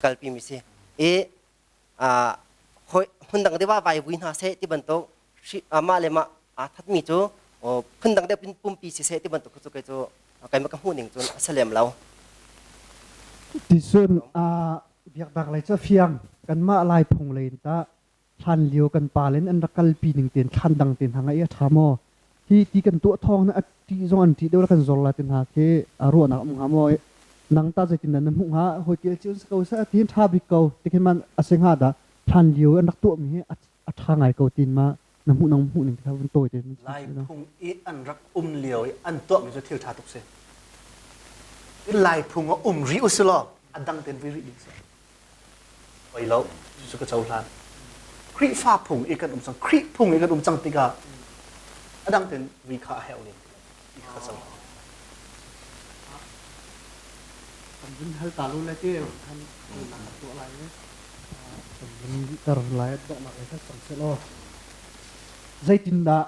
Kalpi mi si. I hmun dang deuh ah vai vui hna seh ti bantuk mah le mah aa thatmi cu phundang deuh pumpi siseh ti bantuk cu kei cu keimah ka hmuh ning cun a si lem lo. Tisun biaknak lei cu a fiang kanmah Lai phung lei in tah hlan lio kan pa len an rak kalpi ning tein thlan dang te hna ngaih a ṭha maw hi ti kan tuah thawng na a ṭih zong an ṭih deuh la kan zor la ti hna khi a ruahnak um hnga maw nang ta zeitin dah na hmuh hnga hawi kel cio si ko seh ti ṭha bik ko ti khin man a si hnga dah hlan lio an rak tuahmi hi a ṭha ngai ko tin ma na hmuh nang hmuh ning kha vun tawi te Lai phung i an rak um lio i an tuahmi cu thil ṭha tuk si. Lai phung a um rih usilaw a dang ten vui rih ding si. Oi lo, cucu ka cohlan. Khrihfa phung i kan um cang, Khrih phung i kan um cang tikah a dang ten vui kha a herh len ti kha ka cohlan. Kan vun hal ta lu le te kan tuah lai le kan vun tar lai donghnak lei kha cang seh law zeitindah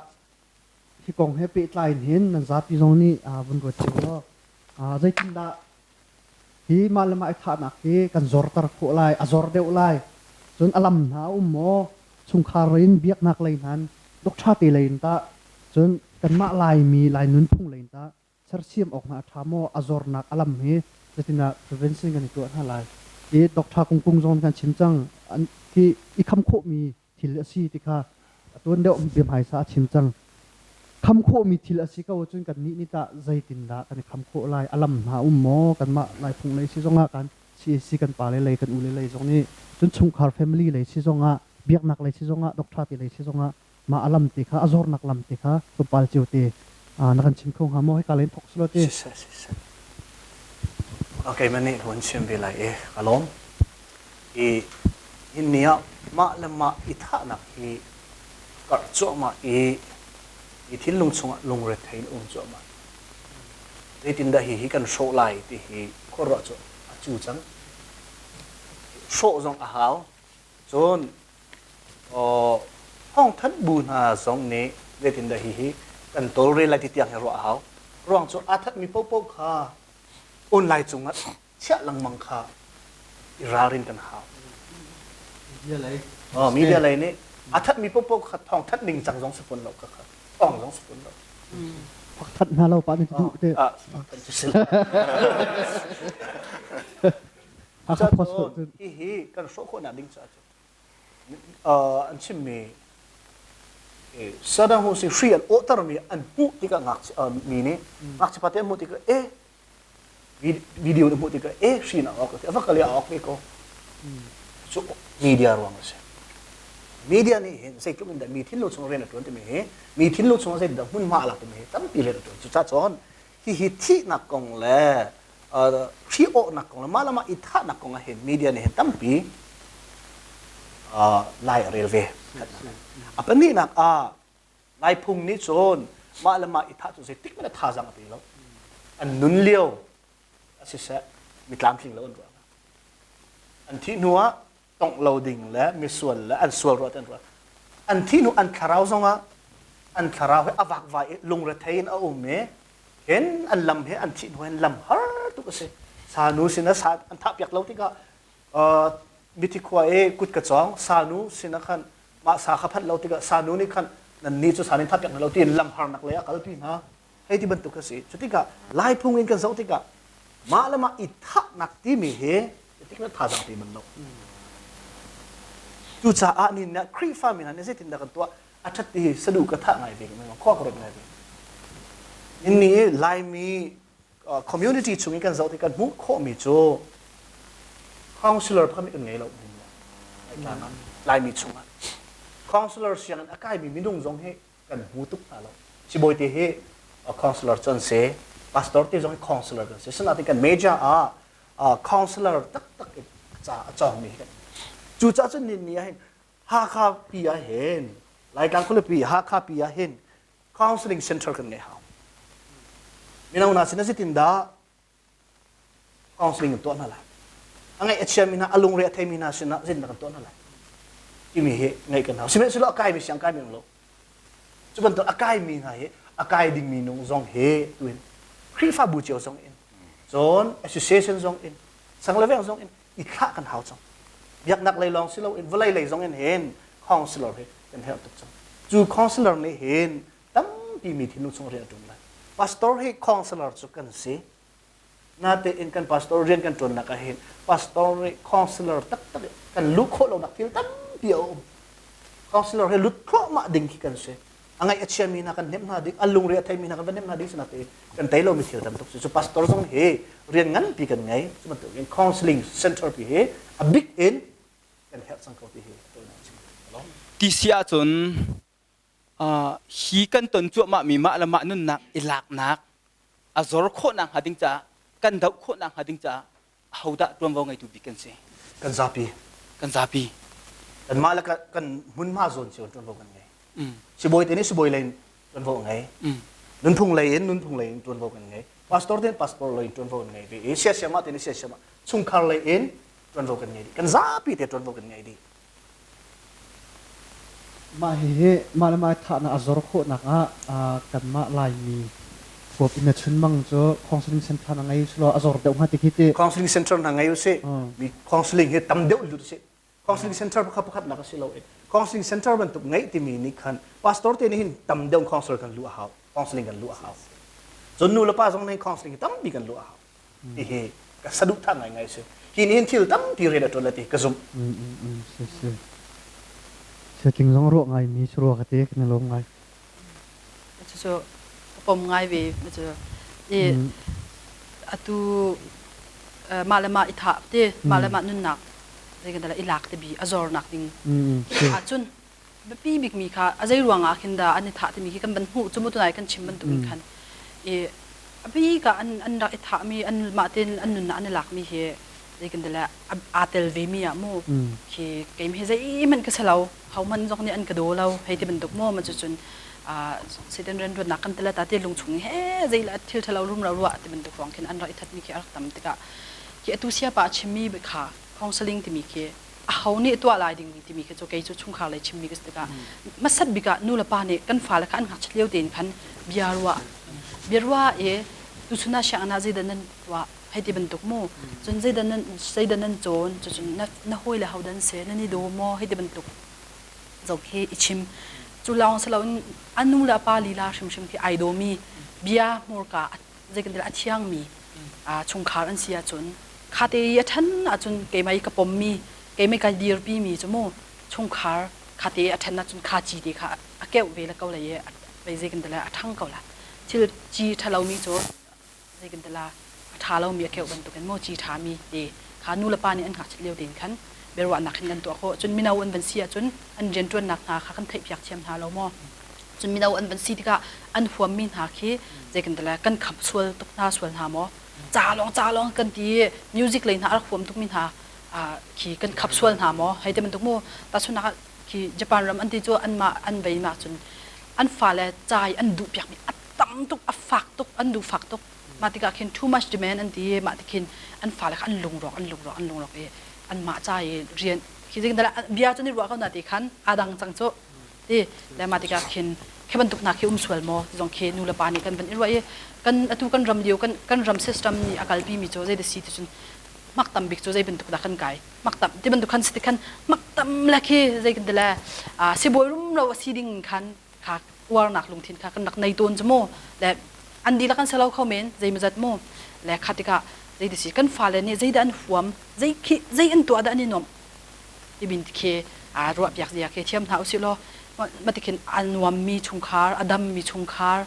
hi kong he pehtlai in hin nan zapi zong nih vun ruat cio law zeitindah hi mah le mah i thahnak hi kan zorter khawh lai a zor deuh lai cun a lam hna a um maw chungkhar in biaknak lei hnan doctor te lei in tah cun kanmah Laimi Lai nunphung lei in tah sersiam awk hna a ṭha maw a zornak a lam hi zeitindah prevention kan i tuah hna lai i doctor Kungkung zong kan chim cang an khi i kham khawhmi thil a si ti kha a tuan deuh biahmaisa a chim cang kham khawhmi thil a si ko cun kannih nih tah zeitindah kan i kham khawh lai a lam hna um maw kanmah Laiphung lei si zongah kan CAC kan pale lei kan ule lei zong nih cun chungkhar family lei si zongah biaknak lei si zongah doctor te lei si zongah mah a lam te kha a zornak lam te kha tlawmpal cio te na kan chim kho hnga maw hika len thok silo te Siseh siseh. Okay, man nih hun chim ve lai i ka lawm. I hin ni ah mah le mah i thahnak hi karh cuahmah i i thinlung chungah lungrethei in um cuahmah. Zeitindah hi hi kan hrawh lai ti hi khuaruah cu a cu cang. Hrawh zong a hau. Cun thawngthanh bu hna zong nih zeitindah hihi kan tawlrel lai ti tiang hi ruah a hau. Ruang cu aa thatmi paohpaoh kha online cungah chiah lengmang kha i ralrin kan hau. Media lei. Oh, media lei nih a thatmi paohpaoh kha thawngthanh ning cang zong si fawn lo kha kha thawng zong si fawn lo. Fakthanh hna lo pa nih duh te. Ah, fakthanh cu si. Hakha Post Cucaah hihi kan hrawh khawhnak ding caah cun an chimmi Saddam Hussein hri an awhtermi an hmuh tikah ngakchia mi nih ngakchia pate an hmuh tikah e video na hmuh tikah e hri na awk a va kal i a awk ve ko cu media ruang a si media nih hin zeitluk in dah mi thinlung chung rian a ṭuan timi hi mi thinlung chung zeitindah hmunhma a lak timi hi tampi rian a ṭuan cucaah cun hihi thihnak kong le hri awhnak kong le mah le mah i thahnak kong ah hin media nih hin tampi lai a rel ve. A pahnihnak ah Lai phung nih cun mah le mah i thah cu zeitik hmanh ah thazaang a pe lo. An nun lio a siseh mi tlamtling lo an ruah. An thih hnu ah tongh lo ding le misual le an sual ruah an ruah. An thih hnu an thlarau zongah an thlarau hi a vakvai i lungrethei in a um i hin an lam hi an thih hnu hin lam har tuk a si. Sanu sinah sa an thah piak lo tikah mithi khua i kut ka cawng sanu sinah khan mah sa kha phanh lo tikah sanu nih khan nan ni cu sa nin thah piak hna lo tiin lam harnak lei ah kalpi hna hei ti bantuk a si. Cu tikah Lai phung in kan zoh tikah mah le mah i thahnak timi hi tik na thazaang pe man lo. Cucaah ni nih Khrihfa mi hna nih zeitindah kan tuah a ṭhat ti sadu ka thah ngai ve khua ka ruat ngai ve. Inni Laimi community chung in kan zoh ti kan hmuh khawhmi cu counselor pakhat kan ngei lo Laimi chungah counselor sianginn a kaimi minung zong hi kan hmu tuk hna lo. Sibawi te hi counselor cu an si, pastor te zong hi counselor kan si. Sinain kan major ah counselor taktak in ca a cawngmi hi kan cucaah cun ni ni ah hin Hakha pi ah hin Laitlang khualipi Hakha pi ah hin counseling center kan ngei hau. Mino hna sin zeitin dah counseling kan tuah hna lai a ngaih a chiami hna a lungre a theimi hna sinah zeitindah kan tuah hna lai timi hi ngaih kan hau sihmanhsehlaw a kaimi siang kaimi lo cu bantuk a kaimi hna hi a kai dingmi nung zong hi tuin Khrihfabu cio zong in cun association zong in sang le veng zong in. I thlah kan hau cang. Biaknak lei lawng si loin vawlei lei zong in hin counselor hi kan herh tuk cang. Cu counselor nih hin tampi mi thinlung chung rian a ṭuan lai. Pastor hi counselor cu kan si. Natein kan pastor rian kan ṭuannak ah hin pastor nih counselor taktak kan luh khawh lonak thil tampi a um. Counselor hi lut thluahmah ding khi kan si. A ngaih a chiami hna kan hnemh hna ding, a lungre a theimi hna kan va hnemh hna ding si natein kan tei lomi thil tam tuk si. Cu pastor zong hi rian nganpi kan ngei. Cu bantukin counseling center pi hi a bik in kan herh cang ko ti hi a chim. Ti si ahcun hi kan ton cuahmahmi mah le mah nunnak i laknak a zor khawhnak hnga ding caah kan doh khawhnak hnga ding caah ahodah ṭuanvo ngeitu bik kan si? Kan zapi. Kan zapi. Kanmah le kan hmunhma zawn cio ṭuanvo kan ngei. Sibawi te nih sibawi lei in ṭuanvo ngei. Nunphung lei in nunphung lei in ṭuanvo kan ngei. Pastor te pastor lei in ṭuanvo kan ngei ve i siasiamah te nih siasiamah chungkhar lei in ṭuanvo kan ngei dih. Kan zapi te ṭuanvo kan ngei dih. Mah hihi mah le mah thahnak a zor khawhnak ah kanmah Laimi huap in a chunmang cu counseling center na ngei selaw a zor deuh hnga ti khi ti. Counseling center hna ngei usih. Mi counseling hi tam deuh lut usih. Counseling center pakhat pakhat nak a si lo i counseling center bantuk ngeih timi nih khan pastor te nih hin tam deuh counselor kan luh a hau. Counseling kan luh a hau. Cun nu le pa zong nih counseling hi tampi kan luh a hau. Hihi ka saduhthah ngaingai si. Hi nih hin thil tampi rian a ṭuan lai ti ka zumh. Si si. Setling zong ruah ngaimi si rua ka ti kan i lawm ngai. Cucu ka pom ngai ve. Cu i atu mah le mah i thah te mah le mah nunnak zei kan i lak te bi a zornak ding ahcun biapi bikmi kha a zei ruang ah khin dah an i thah timi khi kan van hmuh cu mu tunai kan chim bantukin khan i a bik ah an an rak i thahmi an mah tein an nunnak an i lakmi hi zei kan ti le aa tel ve mi ah mu khi keim hi zeihmanh ka si lo hohmanh zong nih an ka daw lo hei ti bantuk mu ma cucun Satan rianṭuannak kan tele ta te lungchung he zei le thil ṭhalo rumro ruah ti bantuk ruang khin an rak i thatmi khi a rak tam tikah khi atu siapa a chimmi kha counseling timi khi aho nih tuah lai ding timi khi cu kei cu chungkhar lei chimmi ka si tikah hmasat bik ah nu le pa nih kan fale kha an ngakchiat lio tein khan bia ruah bia ruah i tuchun ah sianginn ah zeidah nan tuah hei ti bantuk mu cun zeidah nan zeidah nan cawn cucun na na hawi le hodah an si nan i daw maw hei ti bantuk zong khi i chim cu lawng si loin a nu le a pa lila hrimhrim khi ai dawmi bia hmurka zeikan a thiangmi chungkhar an si ahcun khate i a ṭhan ahcun keimah i ka pommi keimah ka dirpi mi cu mu chungkhar khate a ṭhan ahcun kha ci te kha a keuh ve le ko lai i vei zeikan tila a ṭhang ko la thil ci ṭhalomi cu zeikan tila a ṭha lomi a keuh bantukin mu ci ṭhami te kha nu le pa nih an ngakchit lio tein khan biaruahnak hin kan tuah khawh cun mino an van si ahcun an rianṭuannak hna kha kan theihpiak thiam hna lo maw Cun mino an van si tikah an huammi hna khi zeikan tile kan khamh sual tuk hna sual hna maw? Ca lawng ca lawng kan ti i music lei hna a rak huam tukmi hna khi kan khap sual hna maw? Hei ti bantuk mu. Tahchunhnak ah khi Japan ram an ti cu anmah an vei nak cun an fale ca i an duh piakmi a tam tuk, a fak tuk, an duh fak tuk. Mah tikah khin too much demand an ti i mah ti khin an fale kha an lungrawk, an lungrawk, an lungrawk i anmah ca i rian khi bia cu ni ruah ko na ti khan aa dang cang cu. Ti le mah tikah khin khi bantuk hna khi um sual maw ti zong khi nu le pa nih kan van i ruah i kan atu kan ram lio kan kan ram system nih a kalpi mi cu zei da si ti cun mak tam bik cu zei bantuk dah kan kai mak tam ti bantuk khan si ti khan mak tam le khi zei kan ti le sibawi rum lo a si ding khan kha uarnak lungthin kha kan rak nei tawn cu mu le an dihlak an selo kho men zeimazat mu le kha tikah zei ti si kan fale nih zeidah an huam zei khi zei an tuah dah an i nuamh tibin khi aa ruahpiak zia khi thiam hna usih law matikhin a nuammi chungkhar a dammi chungkhar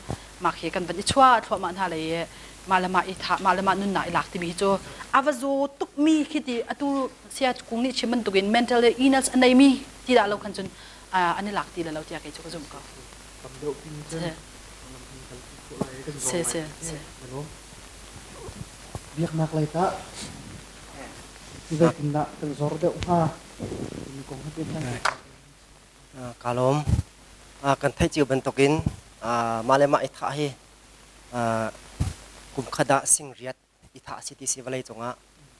mah khi kan van i chuah thluahmah hna lei i mah le mah i thah mah le mah nunnak i lak timi hi cu a va zaw tukmi khi ti atu sia kung nih chim bantukin mental illness a neimi ti dah lo khan cun an i lak ti le lo tiah kei cu ka zumh ko. Tam deuh pin cun Si si si. Biaknak lei tah Zeitindah kan zor deuh hnga timi kong hi biaceih. Kaa lawm. Kan theih cio bantukin mah le mah i thah hi kum khat ah sing riat i thah a si ti si vawlei cungah.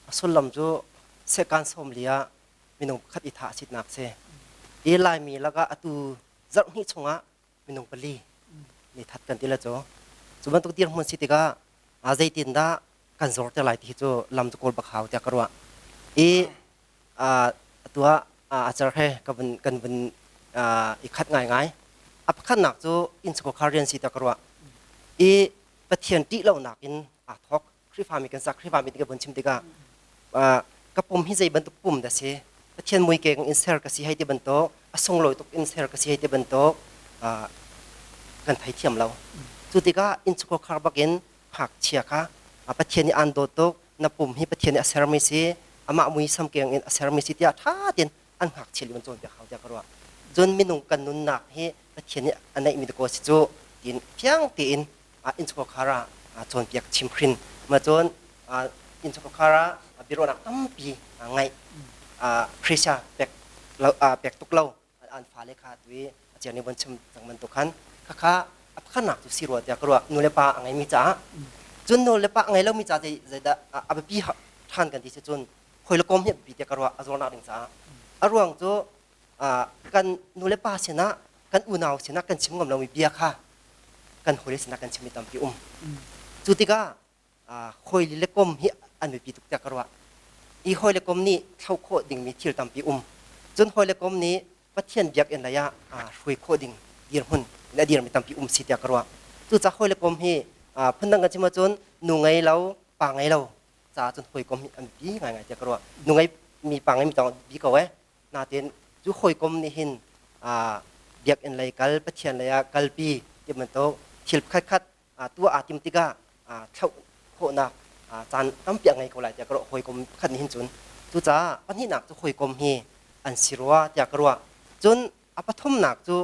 A sullam cu sekan 40 ah minung pakhat i thah a sitnak si. I Laimi lakah atu zarh hnih chungah minung pali nih that kan ti le cu. Cu bantuk dirhmun si tikah zeitindah kan zor te lai ti hi cu lam cu kawl bak hau tiah ka ruah. I atu ah a cer he ka vun kan vun i khat ngaingai. A pakhatnak cu innchungkhar rian si ta ka ruah. I Pathian ṭih lonak in aa thawk. Khrihfami kan sa Khrihfami ti ka vun chim tikah ka pum hi zei bantuk pum dah si? Pathian mui keng in ser ka si hei ti bantuk, a sunglawi tuk in ser ka si hei ti bantuk kan theithiam lo. Cu tikah innchungkhar bakin ngakchia kha Pathian nih aan dawt tuk, na pum hi Pathian nih a sermi si, amah muisam keng in a sermi si tiah ṭha tein an ngakchia lio in cawnpiak hau tiah ka ruah. Cun minung kan nunnak hi Pathian nih a neihmi dakaw si cu tiin fiang tein innchungkhar ah cawnpiak chimhrin. Ma cun innchungkhar ah biaruahnak tampi ngaih pressure pek lo pek tuk lo an fale kha tu i a cer nih von chim cang bantuk khan khakha a pakhatnak cu si rua tiah ka ruah nu le pa a ngeimi caah cun nu le pa a ngei lomi ca zei zeidah a biapi ṭhan kan ti si cun hawi le kom hi a biapi tiah ka ruah a zuarnak ding caah a ruang cu kan nu le pa sinah kan unau sinah kan chim ngam lomi bia kha kan hawile sinah kan chimmi tampi um cu tikah hawi le kom hi an biapi tuk tiah ka ruah. I hawi le kom nih thlo khawh dingmi thil tampi um. Cun hawi le kom nih Pathian biakinn lei ah hruai khawh ding dirhmun in a dirmi tampi um si tiah ka ruah. Cucaah hawi le kom hi phundang kan chim ahcun nu ngei lo, pa ngei lo caah cun hawikom hi an biapi ngaingai tiah ka ruah. Nu ngei mi pa ngei mi tawng bi ko eh. Natin cu hawikom nih hin biakinn lei kal, Pathian lei ah kalpi ti bantuk thil pakhatkhat tuah aa tim tikah thlauh khawhnak caan tampi a ngei ko lai tiah ka ruah hawikom pakhat nih hin cun cucaah pahnihnak cu hawikom hi an si rua tiah ka ruah cun a pathumnak cu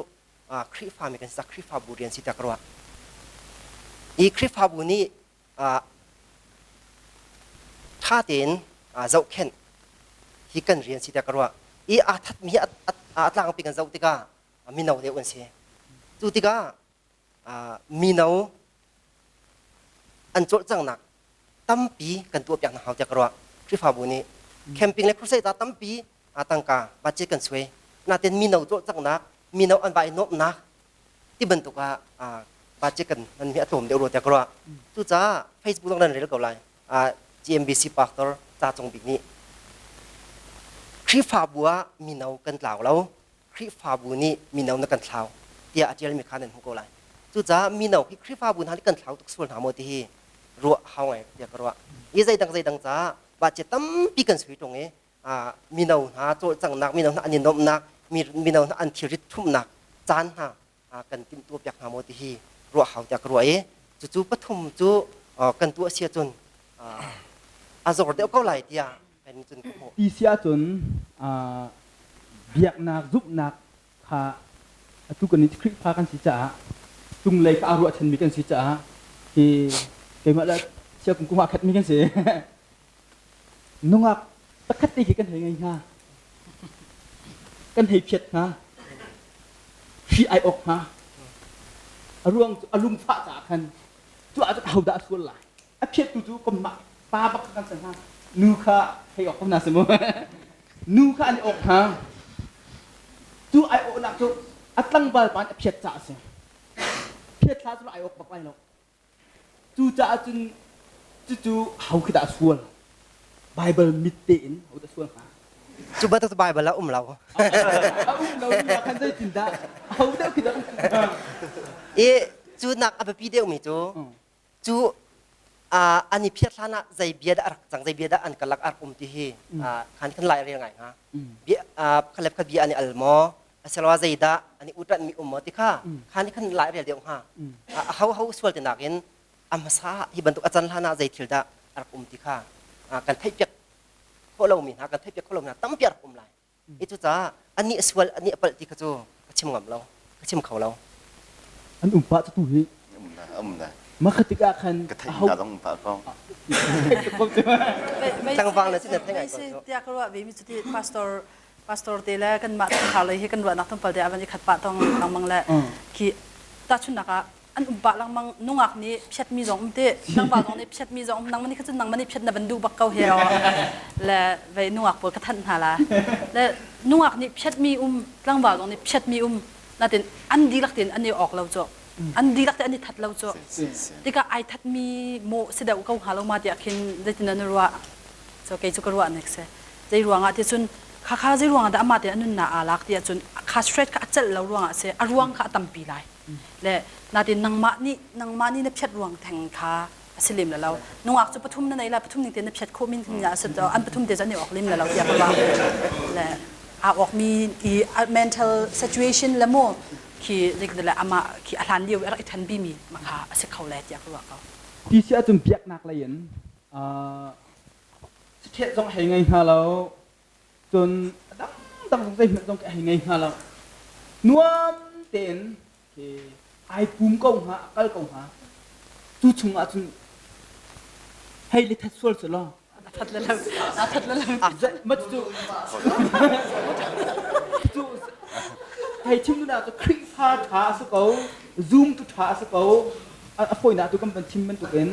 Khrihfami kan si Khrihfabu rian si tiah ka ruah i Khrihfabu nih ṭha tein zohkhenh hi kan rian si tiah ka ruah i aa thatmi hi a tlangpi kan zoh tikah mino deuh an si cu tikah mino an cawlcanghnak tampi kan tuahpiak hna hau tiah ka ruah. Khrihfabu nih camping le crusade ah tampi tangka budget kan suai. Natin mino cawlcanghnak, mino an va i nuamhnak ti bantuk ah budget kan hman mi a tlawm deuh rua tiah ka ruah. Cucaah Facebook zong nan rel ko lai. GMBC pastor Ca Cung Bik nih Khrihfabu ah mino kan tlau lo. Khrihfabu nih mino na kan thlau tiah a ṭialmi kha nan hmuh ko lai. Cucaah mino hi Khrihfabu hna nih kan thlau tuk sual hna maw ti hi ruah hau ngai tiah ka ruah. Hi zeidang zeidang caah bahcia tampi kan sui ṭung i mino hna cawlcanghnak, mino hna an i nuamhnak, mino hna an thilrit ṭhumhnak caan hna kan timhtuahpiak hna maw ti hi ruah hau tiah ka ruah i cucu pathum cu kan tuah si ahcun a zor deuh ko lai tiah kan cun ka hmuh. Ti si ahcun biaknak zumhnak kha atu kan Khrihfa kan si caah cunglei kha aa ruahchanmi kan si caah hi keimah le sia kum kum ah khatmi kan si. Nungak pakhat te khi kan hei ngei hnga. Kan hei phiat hnga. Hri ai awk hnga. A ruang cu a lungfah caah khan cu ahcun ahodah a sual lai? A phiattu cu kanmah pa bak kha kan si hna. Nu kha hei awk ko hna si mu. Nu kha an i awk hna. Cu ai awhnak cu a tlangval pa nih a phiat caah a si. Phiat hlah cu ai awk bak lai lo. Cucaah cun cucu ho khi dah a sual? Baibal mit tein ho dah sual hnga? Cu bantuk Baibal ah um lo. A um lo mi ah khan zeitindah ho deuh khi dah I cu nak a biapi deuhmi cu cu an i phiat hlan ah zei bia dah a rak cang, zei bia dah an karlak a rak um ti hi khan kan lai rel ngai hnga. Bia khalep kha bia an i al maw? Asiloah zeidah an i uṭanhmi um maw ti kha khan khan lai rel deuh hnga. A ho ho sual ti nakin a hmasa hi bantuk a can hlan ah zei thil dah a rak um ti kha kan theihpiak khawh lomi hna kan theihpiak khawh lomi hna tampi a rak um lai. I cucaah anih a sual anih a palh ti kha cu ka chim ngam lo ka chim kho lo. An um pah cu tu hi. Um da um da. Mah kha tikah khan ka theih hna zong um pah ko. Tlangval na si na theih ngai ko cu. Tiah ka ruah ve mi cu ti pastor pastor te le kanmah chungkhar lei hi kan ruahnak tlawmpal te ah van i khat pah tong lengmang le khi tahchunhnak ah an um pah lengmang nungak nih phiatmi zong um ti tlangval zong nih phiatmi zong um nangmah nih kha cun nangmah nih phiat na van duh bak ko he le vei nungak pawl ka thanh hna la le nungak nih phiatmi um tlangval zong nih phiatmi um natin an dihlak tein an i awk lo cu an dihlak te an i that lo cu tikah ai thatmi maw si deuh ko hnga lo ma tiah khin zeitin an ruah so kei cu ka ruah nek si. Zei ruangah ti cun kha kha zei ruangah dah amah te a nunnak aa lak ti ahcun kha straight kha a celh lo ruangah si a ruang kha a tampi lai. Le natin nangmah nih nangmah nih na phiat ruang theng kha a si lem lo. Nungak cu pathum na nei la pathum ning te na phiat khawh min khin a si an pathum te cu an i awk lem lo tiah ka ruah. Le aa awk mi i mental situation le mu khi le amah khi a hlan lio i a rak i ṭhen bimi ma kha a si kho le tiah ka ruah ko. Ti si ahcun biaknak lei in Sithet zong hei ngei hnga lo. Cun a dangdang zong zeihmanh zong hei ngei hnga lo. Nuam tein ai pum ko hnga, a kal ko hnga. Cu chung ah cun hei le that sual cu law. A that le lo. A that le lo. Ma cu cu hei chim duhnak cu Khrihfa ṭha a si ko, zumtu ṭha a si ko. A fawinak tu kan van chim bantukin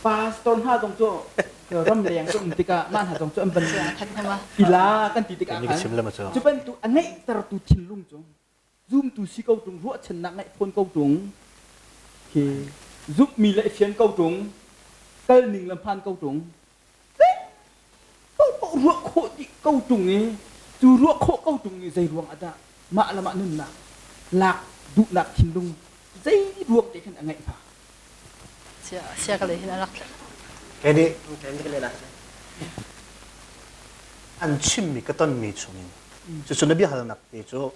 pastor hna zong cu ramleng cu um tikah mah hna zong cu an van ila kan ti tikah khan cu bantuk a ngeihtertu thinlung cu zumtu si ko tung ruahchannak ngeih fawn ko tung khi zumhmi le fian ko tung kal ning le hmaan ko tung paohpaoh ruah khawh dih ko ṭung i cu ruah khawh ko ṭung i zei ruang ah dah mah le mah nunnak lak duhnak thinlung zei ruang te khan a ngeih hnga? Sia ka lei hin a rak Kei nih an chimmi ka tonmi chungin cucu na biahalnak te cu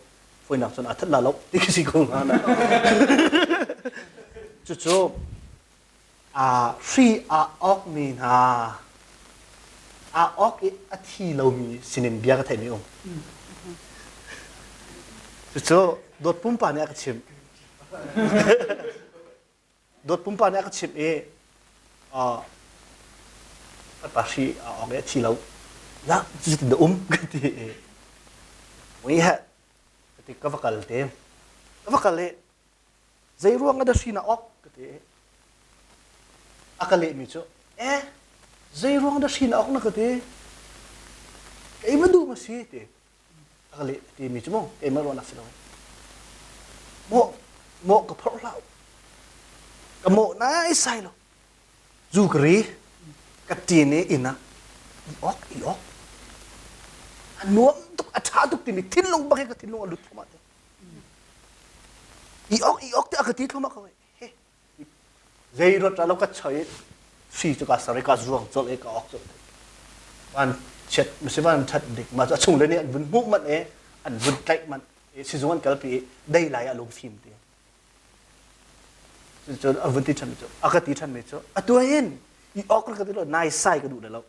foinak cun a that la lo ti ka si ko hnga na cucu Hri aa awkmi hna aa awk i a thi lomi sinin bia ka theihmi um. Cucu dawt pumpa nih a ka chimh. Dawt pumpa nih a ka chimh i pa hri aa awk i a thi lo. Na cutin na um ka ti i mui he ka ti ka va kal te. Ka va kal i Zei ruang ah dah hri na awk ka ti. A ka lehmi cu, eh, zei ruang dah hri na awk na ka ti. Keimah duh ma si ti. A ka leh timi cu mu keimah ruahnak si lo. Mawh, mawh ka phorh hlah. Ka mawh nai sai lo. Zu ka ri, ka ṭin i inn ah i awk i awk. A nuam tuk, a ṭha tuk timi thinlung bak in ka thinlung a lut thluahmah te. I ok i ok tiah ka ti thluahmah ko he zei ruat lo ka choi si cu ka sar i ka zuang colh i ka ok colh van chiat masi van that dik ma cu a chung le nih an vun hmuh manh i an vun tlaih manh i sizung an kalpi i dei lai ah lungfim ti cun a vun ti ṭhan mi cu a ka ti ṭhan mi cu atu hin i ok ka ti lo nai sai ka duh le lo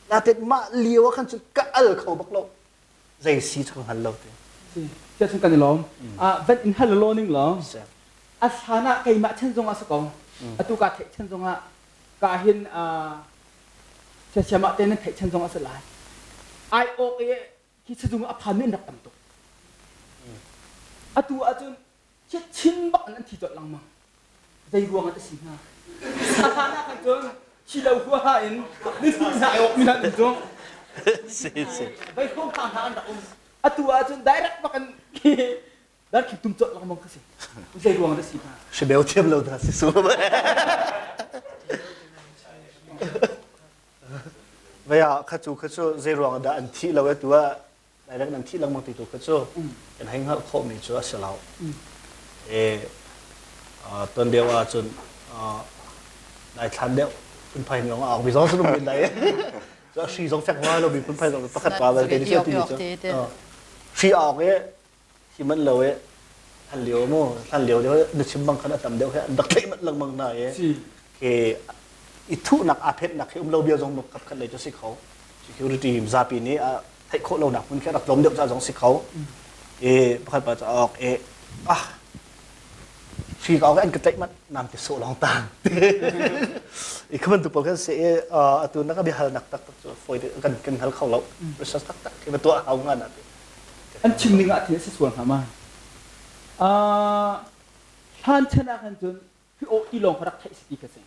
Natin mah lio ah khan cun ka al kho bak lo. Zei si cu ka hngal lo ti. Si, cun kan i lawm. Van in hal law ning law. A hlan ah keimah chan zong ah si ko. Atu ka theih chan zong ah ka hin siasiam ah te nan theih chan zong ah si lai. Ai awk i khi sizung a phan mi an rak tam tuk. Atu ahcun chin bak in an thi colh lengmang. Zei ruang ah a si hnga? A hlan ah khan cun thi lo huaha in ni hnih hna ai awk mi hna an um. Si si. Vei hong hna hna an rak um. Atu ah cun direct bak in darkhing tum colh lengmang ka si. Zei ruang ah a si hnga? Hribeu thiam lo hna si su. Vei ah kha cu kha cu zei ruang dah an thih lo e tu ah direct nan thih lengmang ti tu kha cu kan hei hngalh khawhmi cu a si lo. E ton deuh ahcun nai thlan deuh phunphai mi a mi zong sun min lai cu a hri zong fek ngai lo mi phunphai zong pakhat pa belte ni ti cu hri awk e hi man lo e hlan lio mu hlan lio deuh na chim bang khan a tam deuh he an rak tlaih mat lengmang na e ke i thuhnak aa phetnak hi um lo bia zong khat khat lei cu si kho security zapi nih a theih khawh lonak hmun khi rak tlawm deuh ca zong si kho e pakhat pa ca awk e ah hri ka awk an ka tlaih mat nam ti sawh long tang i khaman tu pawl kan se e atu na ka bia nak tak tak cu foi kan kan hal kho lo research tak tak khi va tuah hau nga na ti an chim ning ah thil si sual hnga ma hlan chan ah khan cun hi aw ti lawng kha rak theih si ti kha si.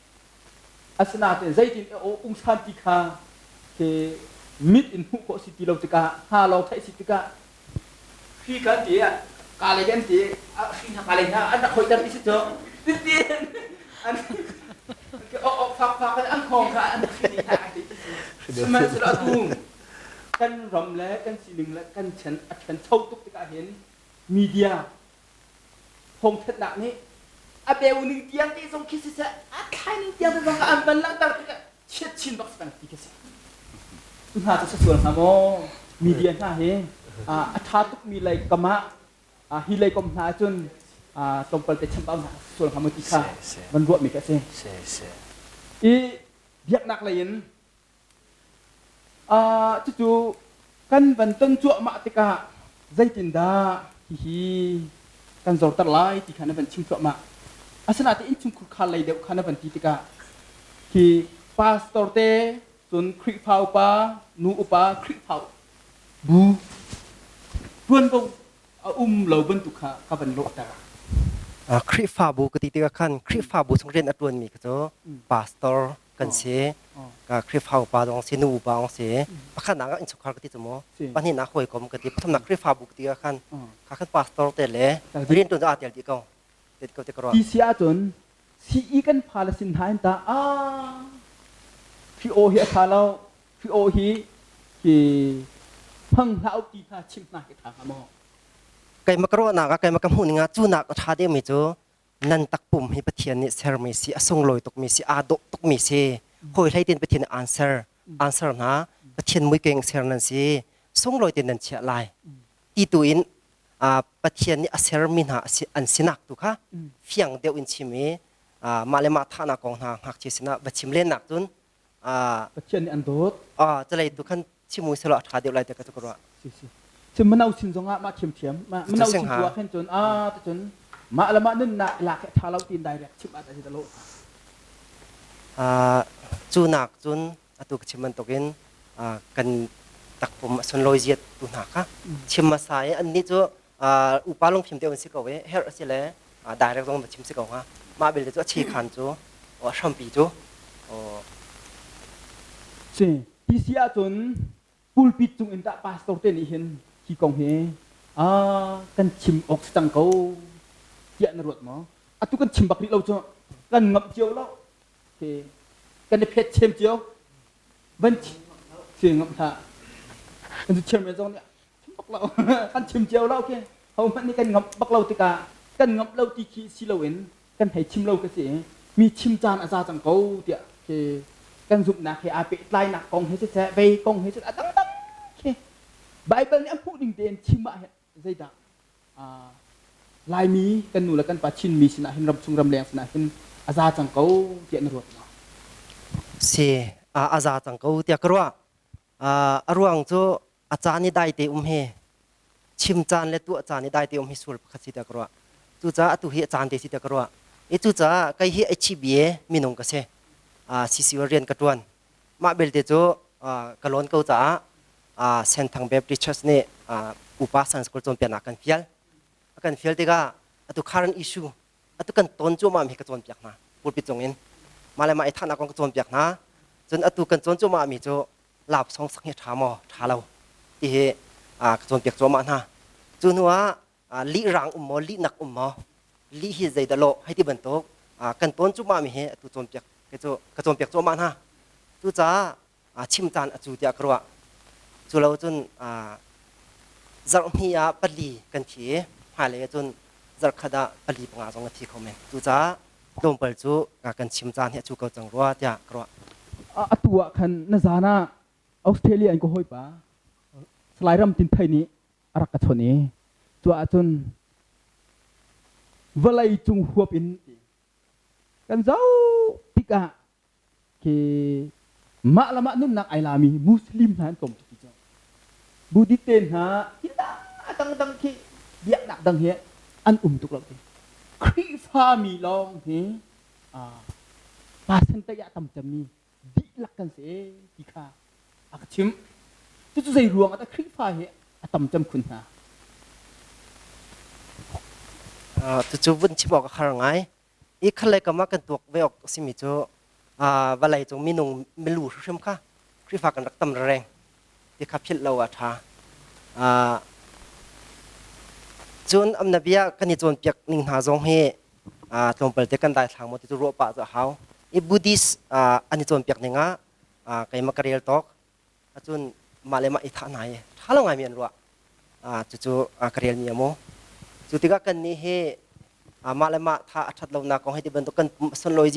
Asinain zeitin aw ungsan ti kha khi mit in hmuh khawh si ti lo tikah hnga lawng theih si tikah hri kan ti ka le kan ti hri hna ka le hna an rak hoiter ti si cu tin an aw aw fak fak an khong kha an hri hna ti si. Sihmanhsehlaw atu kan ram le kan sining le kan chan a ṭhancho tuk tikah hin media thawngthanhnak nih a beu ning tiang te zong khi siseh a thlai ning tiang te zong an van langhter tikah chiat chin bak si peng ti khi si. Cu hna cu sual hnga maw? Media hna hi a ṭha tukmi lei kam ah hi lei kom hna ahcun tlawmpal te chambau hna sual hnga maw ti kha van ruahmi ka si. I biaknak lei in cucu kan van ton cuahmah tikah zeitindah hihi kan zorter lai ti kha na van chim cuahmah. Asinain innchungkhur khar lei deuh kha na van ti tikah hi pastor te cun Khrihfa upa, nu upa, Khrihfa bu ṭuanvo a um lo bantuk kha ka van lawhter. Khrihfabu ka ti tikah khan Khrihfabu chung rian a ṭuanmi kha cu pastor kan si, ka Khrihfa upa zong si, nu upa zong si. Pakhatnak ah innchungkhar ka ti cu mu. Pahnihnak hawikom ka ti. Pathumnak Khrihfabu ka ti ah khan kha khan pastor te le rianṭuan cu aa tel dih ko. Tet ko te ka ruah. Ti si ahcun CE kan fa le sin hna in tah ah hi aw hi a ṭha lo hi aw hi hi hmang hlah u ti hna chimh hna hi ṭha hnga maw? Keimah ka ruahnak ah keimah ka hmuh ning ah cu nak a ṭha deuhmi cu nan takpum hi Pathian nih sermi si a sunglawi tukmi si aa dawh tukmi si hawi hlei tein Pathian nih aan ser aan ser hna Pathian muikeng ser nan si sunglawi tein nan chiah lai ti tu in Pathian nih a sermi hna an sinak tu kha fiang deuh in chim i mah le mah thahnak kong hna ngakchia sinah va chim lennak cun Pathian nih an dawt. Calei tu khan chim u selaw a ṭha deuh lai tiah ka cu ka ruah. Si si. Cun mano sin zongah mah thiamthiam mah mano sin tu ah khan cun a cun mah le mah nunnak lak hi ṭha lo tiin direct chim ah ta lo. Cu nak cun atu ka chim bantukin kan takpum a sunlawi ziat tu hna kha chim hmasa i annih cu upa lungfim deuh an si ko i herh a si le direct zong va chim si ko hnga mah belte cu a chikhan cu a hrampi cu si ti si ahcun pulpit cung in dah pastor te nih hin hi kong hi kan chim awk si cang ko tiah na ruat maw atu kan chim bak rih lo cu kan ngamh cio lo kan i phet chem cio van si ngamh hlah kan cu chairman zong nih chim bak lo kan chim cio lo khi ho hmanh nih kan ngamh bak lo tikah kan ngamh lo ti khi si loin kan hei chim lo ka si mi chim caan a za cang ko tiah khi kan zumhnak he aa pehtlainak kong he siseh vei kong he siseh a dangdang khi Bible nih a hmuh ning tein chim ah hin zeidah Laimi kan nu le kan pa Chinmi sinah hin ramchung ramleng sinah hin a za cang ko tiah na ruat maw? Si, a za cang ko tiah ka ruah. A ruang cu a caan i daite um hi chim caan le tuah caan i daite um hi sual pakhat si tiah ka ruah. Cucaah atu hi a caan te si tiah ka ruah. I cucaah kei hi HBA minung ka si. CCO rian ka ṭuan. Mah belte cu ka lawn ko caah Senthang Baptist Church nih upa Sunday School cawnpiaknak kan fial. A kan fial tikah atu current issue atu kan ton cuahmah mi ka cawnpiak hna pulpit cung in mah le mah i thahnak kong ka cawnpiak hna. Cun atu kan cawn cuahmah mi cu lapsong sak hi ṭha maw ṭha lo ti hi ka cawnpiak cuahmah hna. Cu hnu ah lih rang um maw lih nak um maw lih hi zeidah lawh hei ti bantuk kan tawn cuahmah mi hi atu cawnpiak cu ka cawnpiak cuahmah hna cucaah chim caan a cu tiah ka ruah cu lo cun zarh hnih ah pali kan thi i hmailei ah cun zarh khat ah pali panga zong a thi kho men cucaah tlawmpal cu kan chim caan hi a cu ko cang rua tiah ka ruah atu ah khan na zan ah Australia in ka hawipa Salai Ram Tin Thai nih a rak ka chawnh i cu ahcun vawlei cung huap in kan zoh tikah khi mah le mah nunnak ai lami Muslim hna an tlawm tuk ti cu Buddhist te hna thil dang dang khi biaknak dang hi an um tuk lo ti Khrihfami lawng hi percentage ah tam cemmi dihlak kan si ti kha a ka chimh. Cucu zei ruang ah dah Khrihfa hi a tam cem khun hna? Cucu vun chim awk a har ngai. I khat le kam ah kan tuak ve awk a simi cu vawlei cung minung milu hrimhrim kha Khrihfa kan rak tam reng ti kha philh lo a ṭha. Cun amnabia kan i cawnpiak ning hna zong hi tlawmpal te kan daithlang maw ti cu ruah pah cu a hau. I Buddhist an i cawnpiak ning ah keimah ka rel tawk. Acun mah le mah i thah hna hi ṭha lo ngaimi an ruah. Cucu ka relmi a mu. Cu tikah kannih hi mah le mah tha a ṭhat lonak kong hei ti bantuk kan pum a sunlawi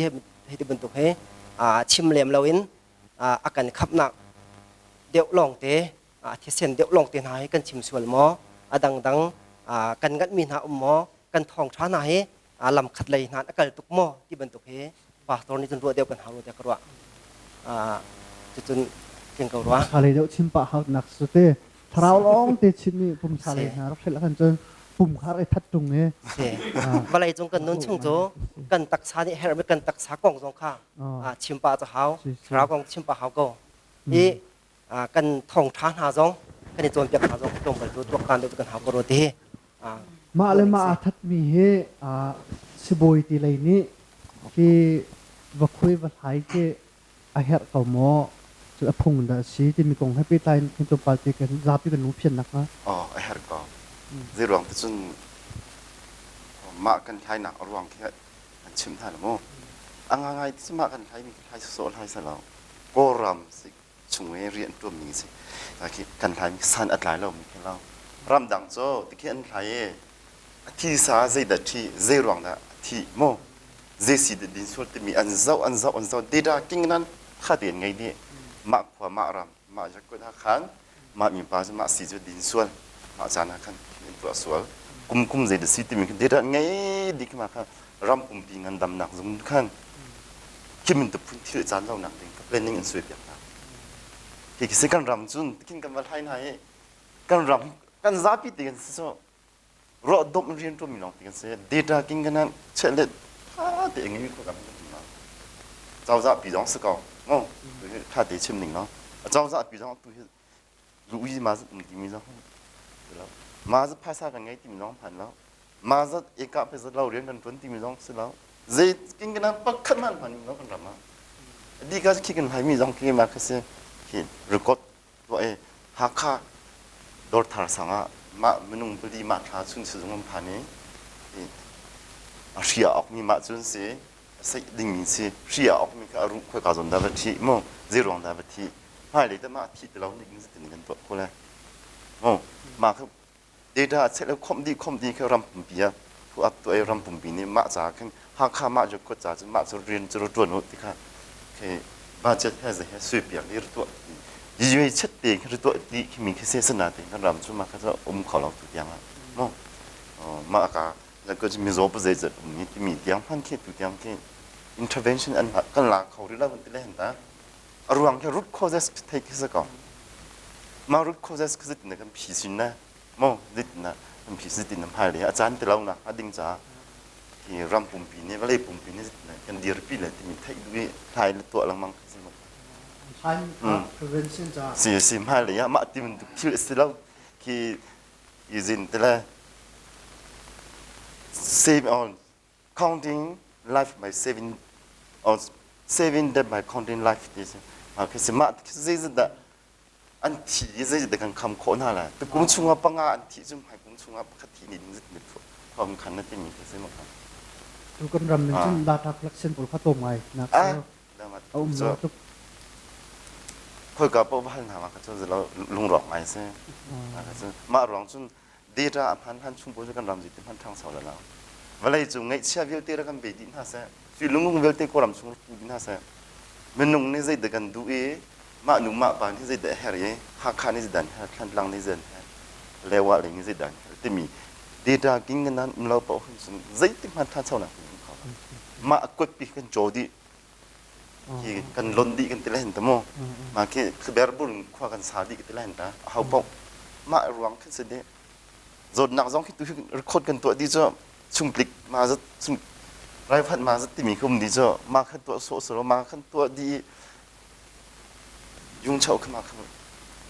hei ti bantuk hi chim lem loin a kan khamhnak deuh lawngte thisen deuh lawngte hna hi kan chim sual maw a dangdang kan nganhmi hna um maw kan thawngṭha hna hi lam khat lei hna a kal tuk maw ti bantuk hi pastor nih cun ruah deuh kan hau rua tiah ka ruah. Cucun tling ko rua. Pumsa lei deuh chim pah hau nak su te thlarau lawng te chim mi pumsa lei hna rak hrelh kan cun pum kha rak i that tung i Si. Vawlei cung kan nun chung cu kan taksa nih herhmi kan taksa kong zong kha chim pah cu hau. Thlarau kong chim pah hau ko. I kan thawngṭha hna zong kan i cawnpiak hna zong tlawmpal cu tuaktan deuh cu kan hau ko rua ti hi. Mah le mah aa thatmi hi sibawi ti lei nih hi va khui va hlai khi a herh ko maw? Cu a phung dah a si timi kong he pehtlai in kan tlawmpal te kan zapi kan lungfian nakhnga. Aw, a herh ko. Zeiruang ti cun mah kan hlainak a ruang khi an chim hna lo mu. A ngangai ti cu mah kan hlaimi khi hlai sawsawh hlai sa lo. Kawlram si chung i rian ṭuanmi si. Khi kan hlaimi san a tlai lomi khi lo. Ramdang cu tikhi an hlai i a thi sa zeidah ṭhi, zeiruang dah a thih mu. Zei si dah din sual timi an zoh an zoh an zoh data king nan kha tein ngei dih. Mah khua mah ram mah jakut ha khan mah mipa cu mah si cu din sual mah caan ah khan an tuah sual kum kum zei dah si timi khan data ngei dih ma kha ram pumpi ngandamnak zung khan khi min phun thil caan lo nak ding ka planning an suai piak hna khi khi kan ram cun kin kan va hlai hna i kan ram kan zapi te kan si so ruah dom rian ṭuan mi lawng te kan si data king kan check le tha te ngai mi ko kan kan cozah pi zong si ko ngo tha te chim ning no cozah pi zong tu hi lu ma zat um timi zong ma zat phaisa kan ngei timi zong phan lo ma zat eka pe zat lo rian kan ṭuan timi zong si lo zei king kana pakhat man phan lo kan ram ah adika khi kan hlai mi zong khi ma kha si khi record tuah i Hakha Dawrthar sang ah mah minung pali mah thla chun sizung an phan i a hri a awkmi mah cun si a seih dingmi si hri a awkmi kha a ruh khoi ka zawn dah va thi mu zei ruang dah va thi hmailei te mah thi ti lo nih zeitin kan tuah kho lai mu mah kha data a chek le khomh dih khomh dih kha ram pumpi ah thu ap tuah i ram pumpi nih mah ca khin Hakha mah cu khua ca cu mah cu rian cu ṭuan u ti kha khi budget he zei he sui piak di tuah yi chet te khi tuah ti khi mi khi se sana te kan ram cu mah kha cu um kho lo tu tiang ah mu mah ka ko mizaw pa zei zat um ni timi tiang hman khi tu tiang khi intervention an kan la kho rih lo ti le han ta a ruang khi root causes thei khi sa ko ma root causes khi zit na kan phi sin na mo zit na kan phi zit na hmai le a caan ti lo na a ding ca hi ram pumpi nih vawlei pumpi nih kan dirpi le timi theih duh i hlai le tuah lengmang khi si mo prevention ca si si hmai le mah ti bantuk thil si lo khi izin te le save on counting life by saving or saving death by counting life ti si khi si mah zei zat dah an thi zei zat dah kan kham khawh hna lai tu kum chungah panga an thi cu hmai kum chungah pakhat thi ni ding zat mit khom khan na timi khi si ma khan tu kan ram ning cun data collection pawl kha tlawm ngai nak a um lo tuk khoi ka po hal hna ma ka cu lungrawk ngai si mah ruang cun data a hman hlan chung pawl cu kan ram zeitin hmanh ṭhangcho le lo vawlei cu ngaihchia vialte rak kan be dih hna seh sui lungung vialte kawlram chung rak pu dih hna seh minung nih zeidah kan duh i mah nu mah pa nih zeidah a herh i Hakha nih zeidah an herh Thantlang nih zeidah an herh Lewa lei nih zeidah an herh timi data king nan um lo paoh hin cun zeitik hmanh ṭhanchonak kan um kho lo mah kuatpi kan caw dih khi kan lon dih kan ti le hin ta mu mah khi berburn khua kan sa dih ka ti le hin ta ho paoh mah ruang khin si dih zawtnak zong khi tu record kan tuah dih cu chungtlik ma zat chung raifat ma zat timi khi um dih cu ma khan tuah sawh sawh ma khan tuah dih yung chau kha ma khan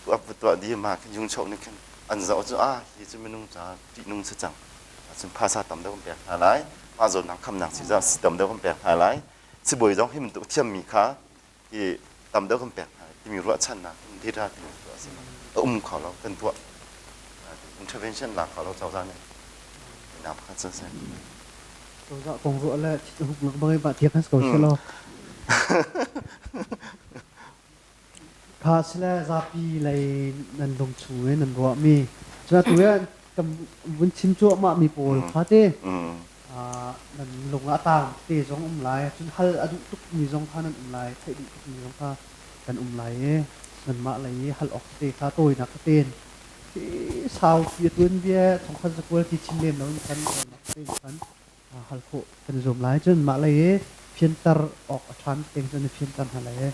tuah tuah dih ma khan yung chau nih khan an zoh cu ah hi cu minung ca ṭihnung si cang cun phasa tam deuh kan pek hna lai mah zawtnak khamnak si si tam deuh kan pek hna lai sibawi zong hi bantuk thiammi kha hi tam deuh kan pek hna timi ruahchannak in data timi tuah a si a um kho lo kan tuah intervention la kho lo cozah nih nak pakhat cu si cozah kong ruah le huk nak bangai ba tiak has ko selo. Kha sile zapi lei nan lung chung i nan ruahmi. Cun atu hi kan vun chim cuahmah mi pawl kha te nan lung ah a taang te zong um lai. Cun hal a duh tuk mi zong kha nan um lai. Theih duh tuk mi zong kha kan um lai i nanmah lei i hal awk te kha tawinak tein khi sau ti a tuan bia thongkhat zakual ti chim lem lo in khan tawinak tein khan hal khawh kan i zuam lai. Cun mah lei i fianter awk a ṭhan peng cu an i fianter hna lai i.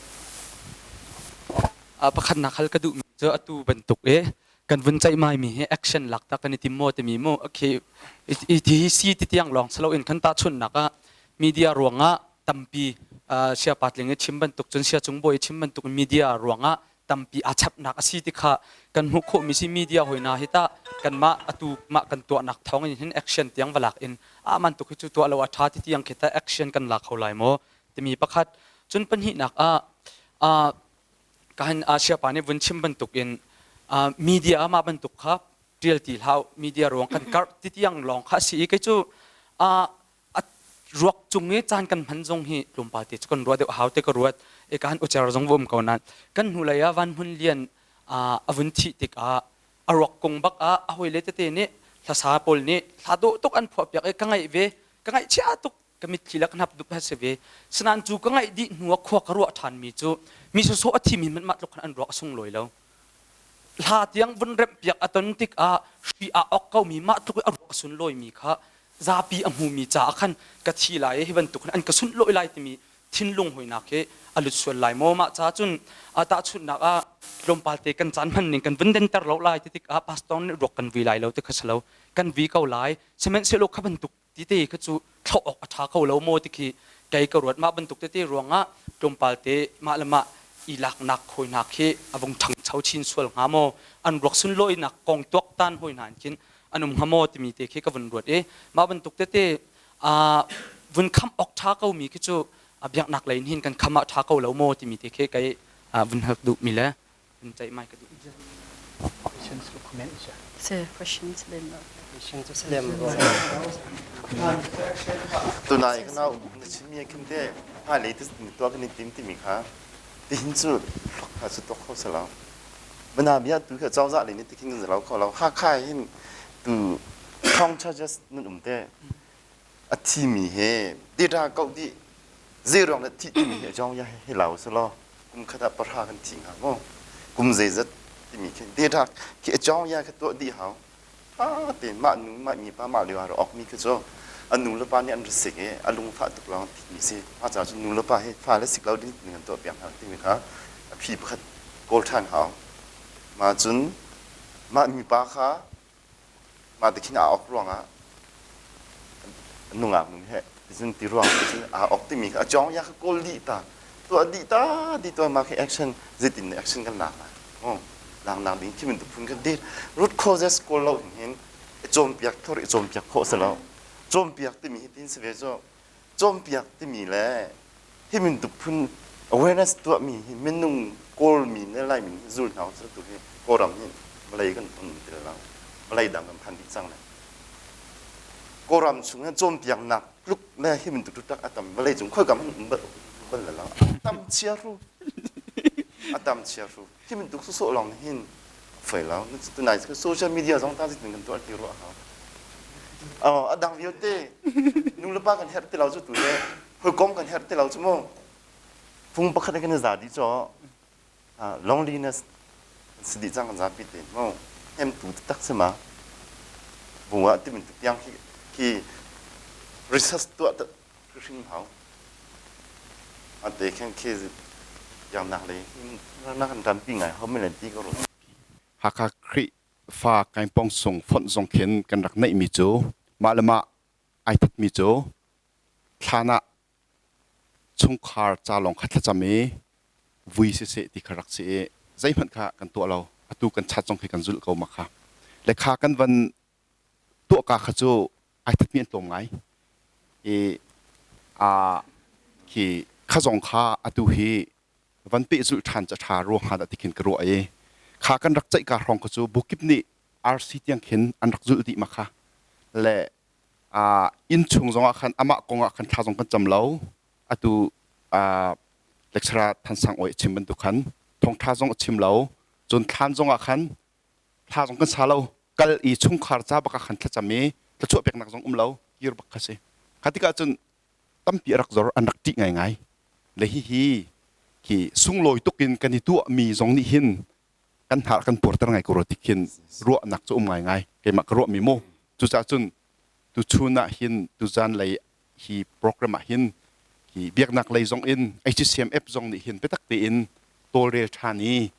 Pakhatnak hal ka duhmi cu atu bantuk i kan vun ceihmaimi hi action lak ta kan i tim maw timi mu khi hi si ti tiang lawng si loin kan tahchunhnak ah media ruangah tampi sia patling i chim bantuk cun sia cung bawi i chim bantuk media ruangah tampi aa chapnak a si ti kha kan hmuh khawhmi si media hoi hna hi tah kanmah atu mah kan tuahnak thawng in hin action tiang va lak in ah man tuk hi cu tuah lo a tha ti tiang khi tah action kan la kho lai maw timi pakhat. Cun pahnihnak ah kahan Asia pa nih vun chim bantuk in media mah bantuk kha tial ti hlau, media ruang kan karh ti tiang lawng kha a si i kei cu ruak cung i caan kan hman zong hi tlawmpal te cu kan ruah deuh hau te ka ruat e kan ucer zong va um ko nain kan hnulei ah Van Hmun Lian a vun thih tikah a ruak kung bak ah a hawile tete nih hlasa pawl nih hla dawh tuk an phuah piak i ka ngaih ve, ka ngaihchia tuk, ka mitthli le ka hnap dup ha si ve. Sinain cu ka ngaih dih hnu ah khua ka ruah ṭhan mi cu mi sawsawh a thimi hmanh mah tluk khan an ruak a sunglawi lo. Hla tiang vun remh piak a ton tikah hri aa ok komi mah tluk i a ruak a sunlawimi kha zapi a hmumi caah khan ka thi lai i hi bantuk hin an ka sunhlawih lai timi thinlung hoinak hi a lut sual lai maw? Mah caah cun tahchunhnak ah tlawmpal te kan caan hman ning kan vun denter lo lai ti tikah pastor nih ruak kan vui lai lo ti kha si lo, kan vui ko lai. Sihmanhsehlaw kha bantuk tite kha cu thlauh awk a ṭha kho lo maw ti khi kei ka ruat. Mah bantuk tete ruangah tlawmpal te mah le mah i laknak hawinak hi a vung ṭhangcho chin sual hnga maw, an ruak sunlawinak kong tuaktan hawi hna in khin an um hnga maw timi te khi ka vun ruat i mah bantuk tete vun khamh awk ṭha ko mi khi cu biaknak lei in hin kan kham ah ṭha ko lo maw timi te khi kei vun hal duh mi le vun ceih mai ka duh. Questions or comments? Se questions lem lo. Question cu si lem lo. Tunai ka nau na chimmi khin te hmailei te tuah kan i tim timi kha tihin cu hlok kha cu tuak kho si lo. Bana bia tu kha cozah lei nih tikhin kan zalo kho lo. Hakha hin tu thong charges nan um te a thimi he data kau dih zei ruang dah thih timi hi a jong ya hi lau si law kum khat ah pahra kan thi hnga maw, kum zeizat timi khi data khi a jong ya kha tuah dih hau. Tha tein mah nu mah mi pa mah lio ah rak mi khi cu an nu le pa nih an ra sik i a lungfah tuk lawng thimi si. Mah caah cun nu le pa hi fa le sik lo ding kan tuah piak hna timi kha a phi pakhat kawl ṭhan hau. Mah cun mah mipa kha mah te khin aa ok ruangah nungak nu he cun ti ruang cun aa ok timi kha a cawng ya kha kawl dih ta, tuah dih ta di tuah. Mah khi action zeitin action kan lak lai oh lak nak ding khi bantuk phun kan dir root causes kawl lo hin hin cawnpiak thor i cawnpiak khawh si lo. Cawnpiak timi hi tin si ve cu cawnpiak timi le hi bantuk phun awareness tuahmi hi minung Kawlmi le Laimi nih zul hna usih tu hi Kawlram hi vawlei kan um ti lo, vawlei dang kan phan dih cang lai. Kawlram chung hin cawnpiaknak tluk le hi bantuk tuk a tam vawlei cung khoi kam um bal bal lo. Tam chia ru, a tam chia ru. Hi bantuk sawsawh lawng hin foi lo. Tunai social media zong ta zeitin kan tuah ti ruah hau. A dang vialte nu le pa kan herh ti lo cu tu le hawikom kan herh ti lo cu mu. Fung pakhat kan i za dih caw loneliness si dih cang kan zapi te mu. Hnemtu taktak si ma bu ah ti bantuk tiang khi khi research tuah hrim hau. Ate khen khi yang nak le na kan tampi ngai ho men ti ko ru. Hakha Khrihfa kaingpong sung fonh zong khin kan rak neihmi cu mah le mah ai thatmi cu thlan ah chungkhar ca lawng kha thlacam i vui siseh ti kha rak si i zeihmanh kha kan tuah lo. Atu kan chat zong khi kan zulh ko ma kha le kha kan van tuah ka kha cu ai thatmi an tlawm ngai i a khi kha zong kha atu hi van pehzulh ṭhan ca ṭha ruang hnga dah ti khin ka ruah i kha kan rak ceih ka hrawng kha cu bukip nih RC tiang khin an rak zulh dih ma kha le inn chung zongah khan amah kong ah khan thla zong kan cam lo. Atu lecturer Than Sang Oi chim bantuk khan. Thawngṭha zong a chim lo. Cun thlan zong ah khan thla zong kan sa lo. Kal i chungkhar ca bak ah khan thlacam i thluachuah peknak zong um lo. Kir bak kha si. Kha tikah cun tampi a rak zor, an rak ṭih ngaingai. Le hihi khi sunglawi tuk in kan i tuahmi zong nih hin kan hnar kan puarter ngai ko rua ti khin ruahnak cu um ngaingai. Keimah ka ruahmi mu. Cucaah cun tuchun ah hin tuzan lei hi program ah hin hi biaknak lei zong in HCMF zong nih hin biatak tein tawlrel ṭhan i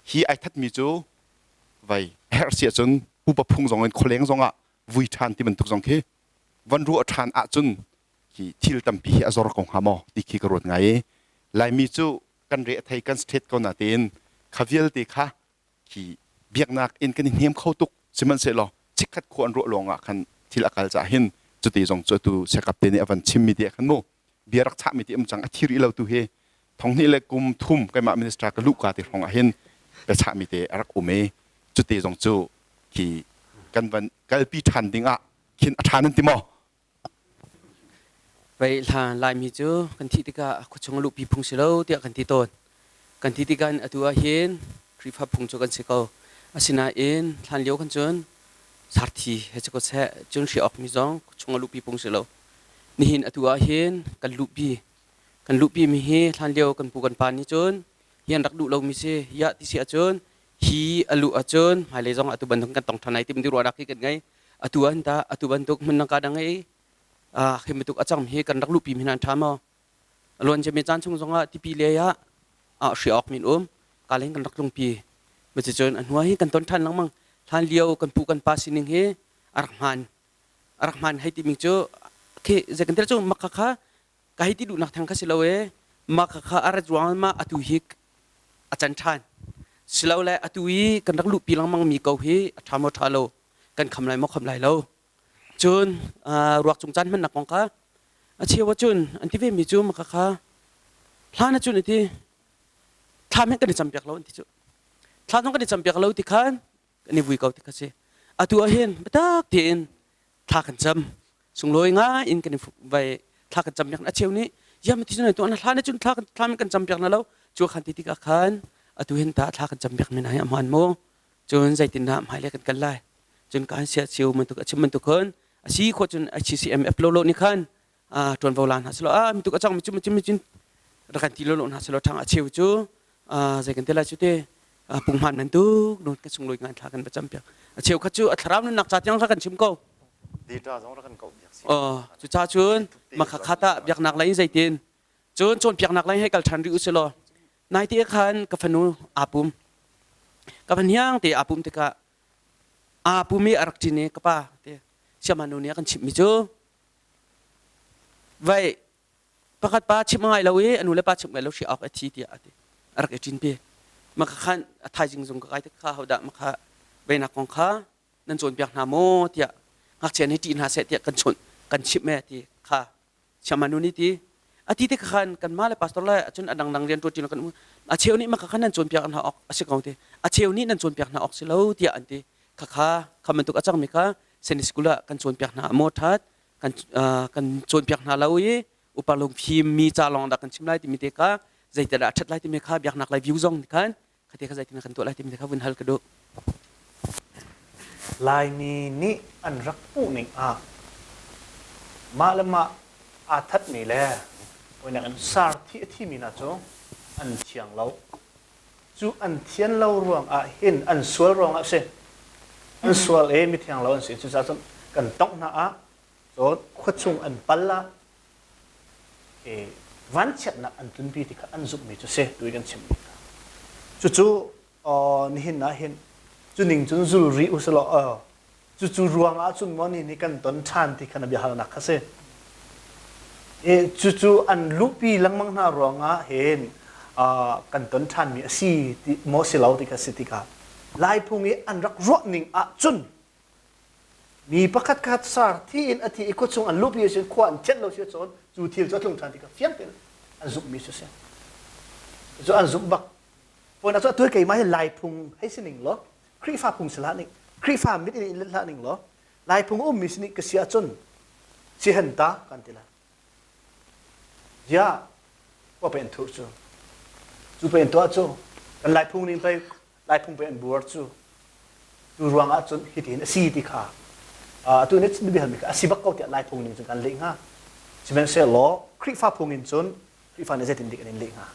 hi ai thatmi cu vai herh si ahcun pupa phung zong in khualeng zong ah vui ṭhan ti bantuk zong khi van ruah ṭhan ahcun hi thil tampi hi a zor ko hnga maw ti khi ka ruat ngai i Laimi cu kan re a thei kan state ko natein kha vialte kha khi biaknak in kan i hnem kho tuk sihmanhsehlaw chikkhat khua an ruah lawng ah khan thil a kal cah hin cuti zong cu atu siakap te nih a van chimmi te khan mu bia rak chahmi ti um cang a thi rih lo tu hi thonghnih le kum thum keimah minister ka luh ka ti hrawng ah hin bia chahmi te a rak um i cuti zong cu khi kan van kalpi ṭhan ding ah khin a ṭha nan ti maw? Pei hlan Laimi cu kan thih tikah khuachung a luhpi phung si lo tiah kan ti tawn. Kan ti tikah atu ah hin Khrihfa phung cu kan si ko. Asinain hlan lio khan cun sarthi he si ko seh cun hriah awkmi zong khuachung a luhpi phung si lo. Nihin atu ah hin kan luhpi. Kan luhpi mi hi hlan lio kan pu kan pa nih cun hi an rak duh lomi si. Yah ti si ahcun hi a luh ahcun hmailei zong atu bantuk kan tong ṭhan lai timi ruahnak hi kan ngei. Atu ah hin tah atu bantuk hmun ka dang i khi bantuk a cang hi kan rak luhpi mi hna an ṭha maw? A luan ciami caan chung zongah tipi le ah hri awk min um kalen kan rak tlungpi. Cuticun a hnu ah hin kan ton ṭhan lengmang. Hlan lio kan pu kan pa sining hi a rak hmaan. A rak hmaan hei timi cu khi zei kan tel cu mak kha ka hei ti duhnak theng kha si lo e mah kha a rat ruang ma atu hi a can ṭhan silole atu i kan rak luhpi lengmang mi ko hi a ṭha maw ṭha lo kan kham lai maw kham lai lo cun ruak cung caan hmannak kong kha a cheu ahcun an ti ve mi cu maka kha hlan ahcun ati thlam he kan i campiak lo an ti cu thlam zong kan i campiak lo ti khan kan i vui ko ti kha si atu ah hin biatak tein thla kan cam sunglawi ngai in kan i vai thla kan cam piak a cheu nih yam ti cun tu na hla na cun thla kan thla kan cam piak na lo cu khan ti tikah khan atu hin ta thla kan cam piak mi na hi aman mu cun zeitin dah hmailei kan kal lai cun kan sia chiu bantuk a chim bantuk khun a si kho cun HCMF lo lo ni khan ṭuanvo la hna selaw a mituk a cang mi cu mi cun rak kan ti lo lo hna selaw ṭhang a cheu cu zei kan ti lai cu te punghman bantuk nun kan sunglawi ngai thla kan va cam piak a cheu khat cu a thlarau nunnak ca tiang kha kan chim ko data zong rak kan kau biak si cu ca cun makha khata biaknak lei in zeitin cun cawnpiaknak lei hei kal ṭhan rih u silaw nai te khan ka fanu aa pum ka faniang te aa pum tikah aa pum i a rak ṭin i ka pa te siama nu nih a kan chimhmi cu Vai pakhat pa chimh ngai lo i a nu le pa chimh ngai lo hri awk a thi tiah a ti. A rak i ṭin pi. Maka khan a thaizing zung ka kai tik kha hodah maka beinak kong kha nan cawnpiak hna maw tiah ngakchia nih ṭih hna seh tiah kan chawnh kan chimh me ti kha siama nu nih ti a ti tik khan kanmah le pastor le cun a dangdang rian ṭuan kan um a cheu nih maka khan nan cawnpiak hna awk a si ko ti a cheu nih nan cawnpiak hna awk si lo tiah an ti khakha kha bantuk a cangmi kha Sunday school ah kan cawnpiak hna maw ṭhat kan kan cawnpiak hna lo i upa lungfim mi ca lawng dah kan chim lai timi te kha zeitindah a ṭhat lai timi kha biaknak lai view zong khan khate kha zeitin kan tuah lai timi te kha vun hal ka duh. Laimi nih an rak hmuh ning ah mah le mah aa thatmi le hawinak in sarthi a thimi hna cu an thiang lo. Cu an thian lo ruang ah hin an sual ruang ah a si. An sual i mithiang lo an si. Cucaah cun kan tongh hna ah cun khuachung an pal ah vanchiatnak an tlunpi ti kha an zumhmi cu si tu i kan chimmi kha. Cucu nihin ah hin cu ning cun zul rih u silaw cucu ruang ah cun maw ni nih kan ton ṭhan ti kha na biahalnak kha si. E, cucu an luhpi lengmang hna ruangah hin kan ton ṭhanmi a si ti maw si lo ti kha si tikah Laiphung i an rak ruah ning ah cun mi pakhat khat sar thi in a thi i khuachung an luhpi a khua an thianh lo si cun cu thil cu a tlung ṭhan ti kha fiang tein an zumhmi cu si. Cu an zumh bak. Puan cu atu keimah hi Laiphung hei si ning law Khrihfa phung si hlah ning Khrihfa mit in let hlah ning law Laiphung a ummi si nih ka si ahcun si hen ta kan ti lai. Ziah khua pe in thur cu cu pe in tuah cu Kan Laiphung ning pei Laiphung pei an buar cu. Cu ruang ah cun hitin a si ti kha atu ni bibi halmi kha a si bak ko tiah Laiphung ning cun kan leh hnga. Sihmanhsehlaw Khrihfa phung in cun Khrihfa nih zeitin dik an in leh hnga?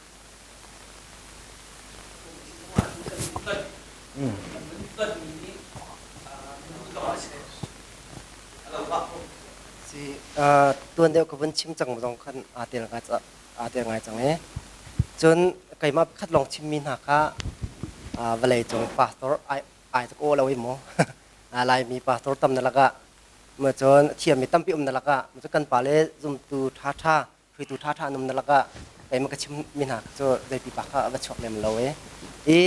Si tuan deuh ka vun chim cang zong khan aa tel ngai aa tel ngai cang i cun keimah pakhat lawng chimmi hna kha vawlei cung pastor ai ai tuk aw lo i mu Laimi pastor tam na lakah ma cun thiammi tampi um na lakah ma cun kan pa le zumtu ṭhaṭha hruaitu ṭhaṭha an um na lakah keimah ka chimmi hna cu zei pipa kha a va chuak lem lo i i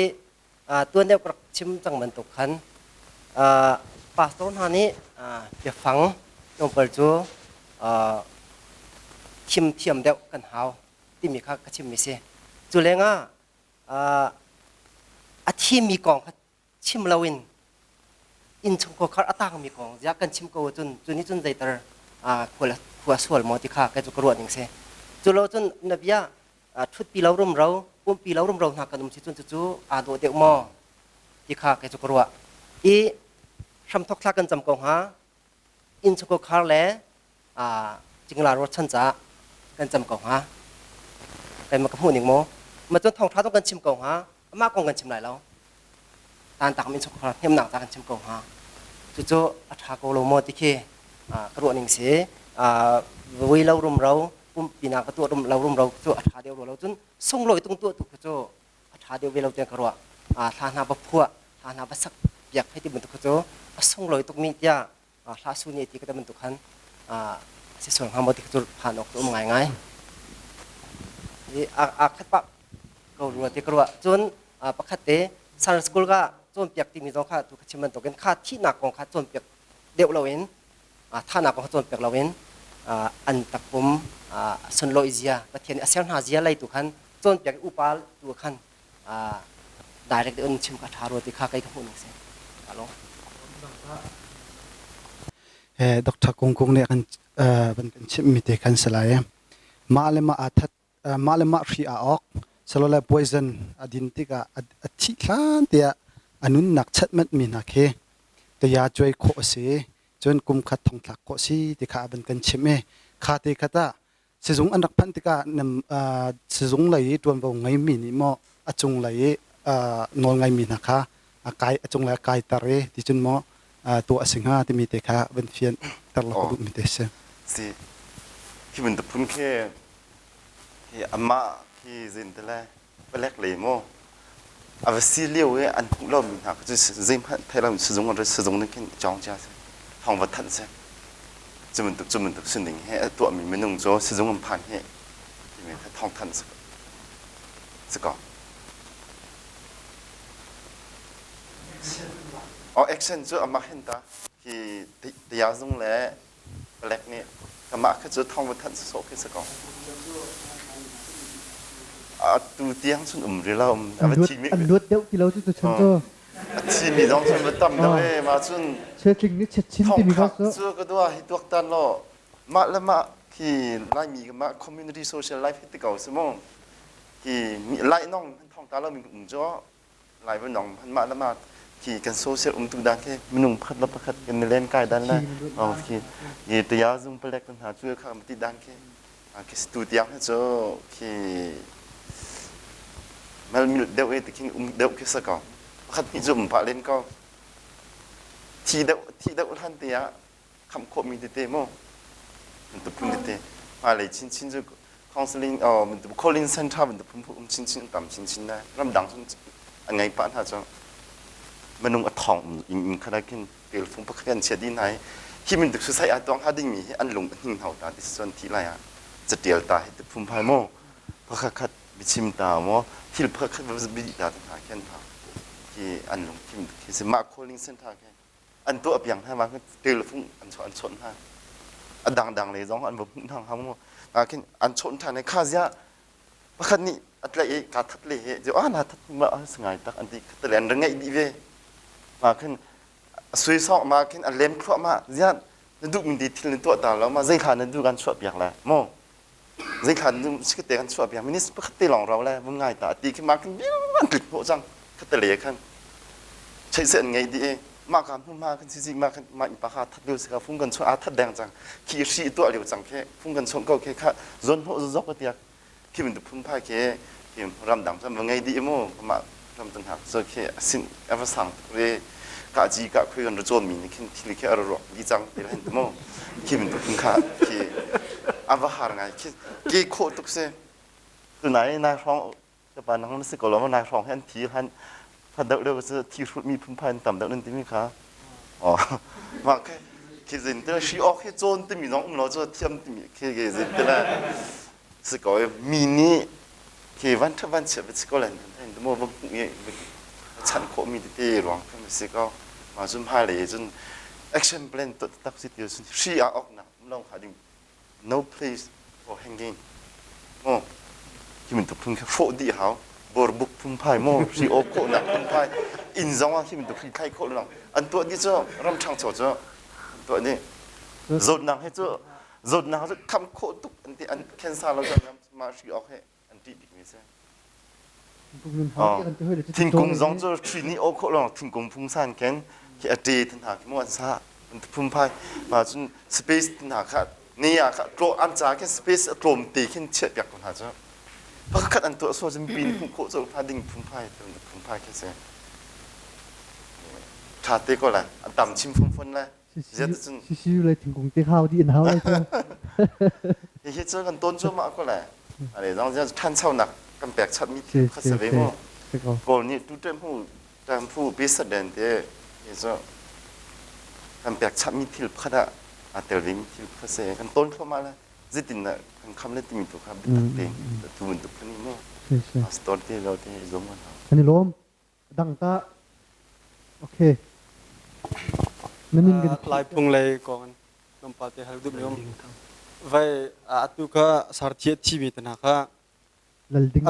tuan deuh ka rak chim cang bantuk khan pastor hna nih biafang tlawmpal cu thim thiam deuh kan hau timi kha ka chimmi si. Cu lengah a thimi kong kha chim loin innchungkhar a tangmi kong ziah kan chim ko ahcun cu nih cun zeiter khua sual maw ti kha kei cu ka ruah ning si. Cu lo cun na bia ṭhutpi lo rumro umpi lo rumro hna kan um si cun cucu aa dawh deuh maw ti kha kei cu ka ruah. I hramthok thla kan cam ko hnga innchungkhar le cingla ruahchan caah kan cam ko hnga. Keimah ka hmuh ning maw? Ma cun thawngṭha zong kan chim ko hnga. Amah kong kan chim lai lo. Tantak min chungkhar hnemnak ca kan chim ko hnga. Cucu a ṭha ko lo maw ti khi ka ruah ning si. Vui lo rumro, pumpinak ka tuah rum lo rumro cu a ṭha deuh rua lo. Cun sunglawi tung tuah tu cu a ṭha deuh ve lo tiang ka ruah. Hla hna va phuah, hla hna va sak piak hei ti bantuk cu a sunglawi tukmi tiah hla su nih ti ka bantuk khan a si sual hnga maw ti cu phan awk cu um ngaingai. A khat pah ko rua ti ka ruah. Cun pakhat te Sunday school ka cawnpiak timi zong kha tu ka chim bantukin kha thihnak kong kha cawnpiak deuh loin thahnak kong kha cawnpiak loin an takpum sunlawih zia Pathian nih a ser hna zia lei tu khan cawnpiak i upa tu khan direct in chim ka ṭha rua ti kha kei ka hmuh ning si. Alo. Dr. Kung Kung nih kan van kan chimh mi te khan si lai. Mah le mah aa that mah le mah hri aa awk salole poison a din tikah a thih hlan tiah a nunnak chatmat mi hna khi taya cuai khawh a si cun kum khat thong thlak khawh si ti kha a van kan chimh i kha te khat ah Sizung an rak phanh tikah sizung lei i ṭuanvo ngeimi nih maw a cunglei i nawl ngeimi hna kha a kai a cunglei a kaiter i ti cun maw tuah a si hnga timi te kha van fianter law ka duhmi te a si. Si. Hi bantuk phun khi hi amah khi zin te le palek lei maw a va si lio i an hmuh lomi hna cu zeihmanh thei lo sizung an sizung nih khin cawng cia si thawng va thanh si cu bantuk cu bantuk sining he a tuahmi minung cu sizung an phan hi timi kha thawng thanh si ko Oh action cu amah hin ta hi taya zung le palek nih amah kha cu thawng va thanh sawsawh khi si ko. Atu tiang cun um rih lo. A va thimi an luat deuh ti lo cu tu chan cu. A thimi zong cun va tam deuh e ma cun Chetling nih chet chin timi kha cu. Cu ka dua hi tuak tan law mah le mah khi Laimi mah community social life hi ti ko si mu. Hi lai nong thong ta lo mi um cu Lai nong mah le mah khi kan social um tu dan khi minung pakhat le pakhat kan i len kai dan le khi i tiya zung palek hna cu kha ti dan khi khi tu tiang hi cu khi mal mil deuh i tikhin um deuh khi sa ko pakhat hnih cu um pah len ko thi deuh thi deuh hlan te ah khamh khawhmi tete mu bantuk phun tete hmailei chinchin cu counseling oh bantuk calling center bantuk phun um chinchin tam chinchin na ramdang cun an ngei pah hna cu minung a thong in in khala khin telfung pakhat an chia dih hna hi hi bantuk suicide a tuang ha dingmi hi an lung a hning hau ta ti chuan thi lai ah catial ta hi ti phum phai mo pakhat khat biachim ta mo thil pakhat khat bi ta hna khen ha khi an lung thim khi si mah calling center khi an tuah piang hna ma telfung an an chawnh hna a dangdang le zong an va hmuh hna hnga mu khin an chawnh ṭhan i kha ziah pakhat nih a tlaih i kaa that le he ah na that ma ngai tak an ti khat le an ra ngeih dih ve ma khin a sui sawk ma khin a lem thluah ma ziah na duh mi ti thil na tuah ta lo ma zei hla na duh kan chuah piak le mo. Zeithlan sikate kan chuah piak minutes pakhat te lawng rau le vun ngai ta ti khi ma kan biu an tlik hnawh cang khat le khan cheih se an ngei di i mah ka hnu ma kan si ma kan ma pa kha that lio si ka fung kan chuah a that deng cang khi hri tuah lio cang khi fung kan chuah ko khi kha zon hnawh zok ka tiak khi min phun phai khi khi ramdang cun va ngei dih mu mah ram tan hak so khi asin ava sang tuk re ka ji ka khui kan ra cawn mi nih khin thil khi ara ruak di cang ti hen mu khi min phun kha khi ava har ngai khi ke khawh tuk se tunai nai hrawng ka pa nang na si ko lo nai hrawng hi an thi han phan deuh deuh cu thi hrut mi phun phan tam deuh nan timi kha oh mah khi khi zin te hri ok hi cawn timi zong um lo cu thiam timi khi ke zin te la si ko mi nih khi van ṭha van chia si ko len kan mo va hmuh i chan khawh mi tete ruang khan si ko ma cun hmailei cun action plan tak si ti cun hri ah ok nak um lo kha ding no place for hanging mo khi bantuk phun kha hrawh dih hau borbuk phunphai mo hri awk khawhnak phunphai inn zong ah khi bantuk hri thlai khawh lo an tuah dih cu ram ṭhangcho cu an tuah dih zawtnak hi cu zawtnak cu kham khawh tuk an ti an cancer lo cun mah hri awk hi an ṭih bikmi si. Thingkung zong cu hri nih awh khawh lawng thingkung phungsan khen khi a ṭe than hna khi mu an sa an phunphai ma cun space hna kha ne ah kha tlo an ca khin space a tlawm te khin chiah piak ko hna cu pakhat an tuah sual cun pin hmuh khawh cu hna ding phunphai phunphai khi si ṭha te ko lai an tam chim fun lai Sisiu le thingkung te hau dih an hau lai cu. Hihi cu kan tawn cuahmah ko le. Ale zong ziang ṭhanchonak kan pek chapmi thil kha si ve mu. Kawl nih tu ṭem hu ṭam phu president te hi cu kan pek chapmi thil pakhat ah aa tel vemi thil pakhat si. Kan tawn thluahmah le zeitin dah kan kham le timi tu kha biatak tein tu bantuk phun hi mu. Pastor te lo te zum kan hau. Kan i lawm. Dang ta. Okay. Na min kan Lai phung lei kong tlawmpal te hal duh mi um. Vai atu kha sarthi thi mi te hna kha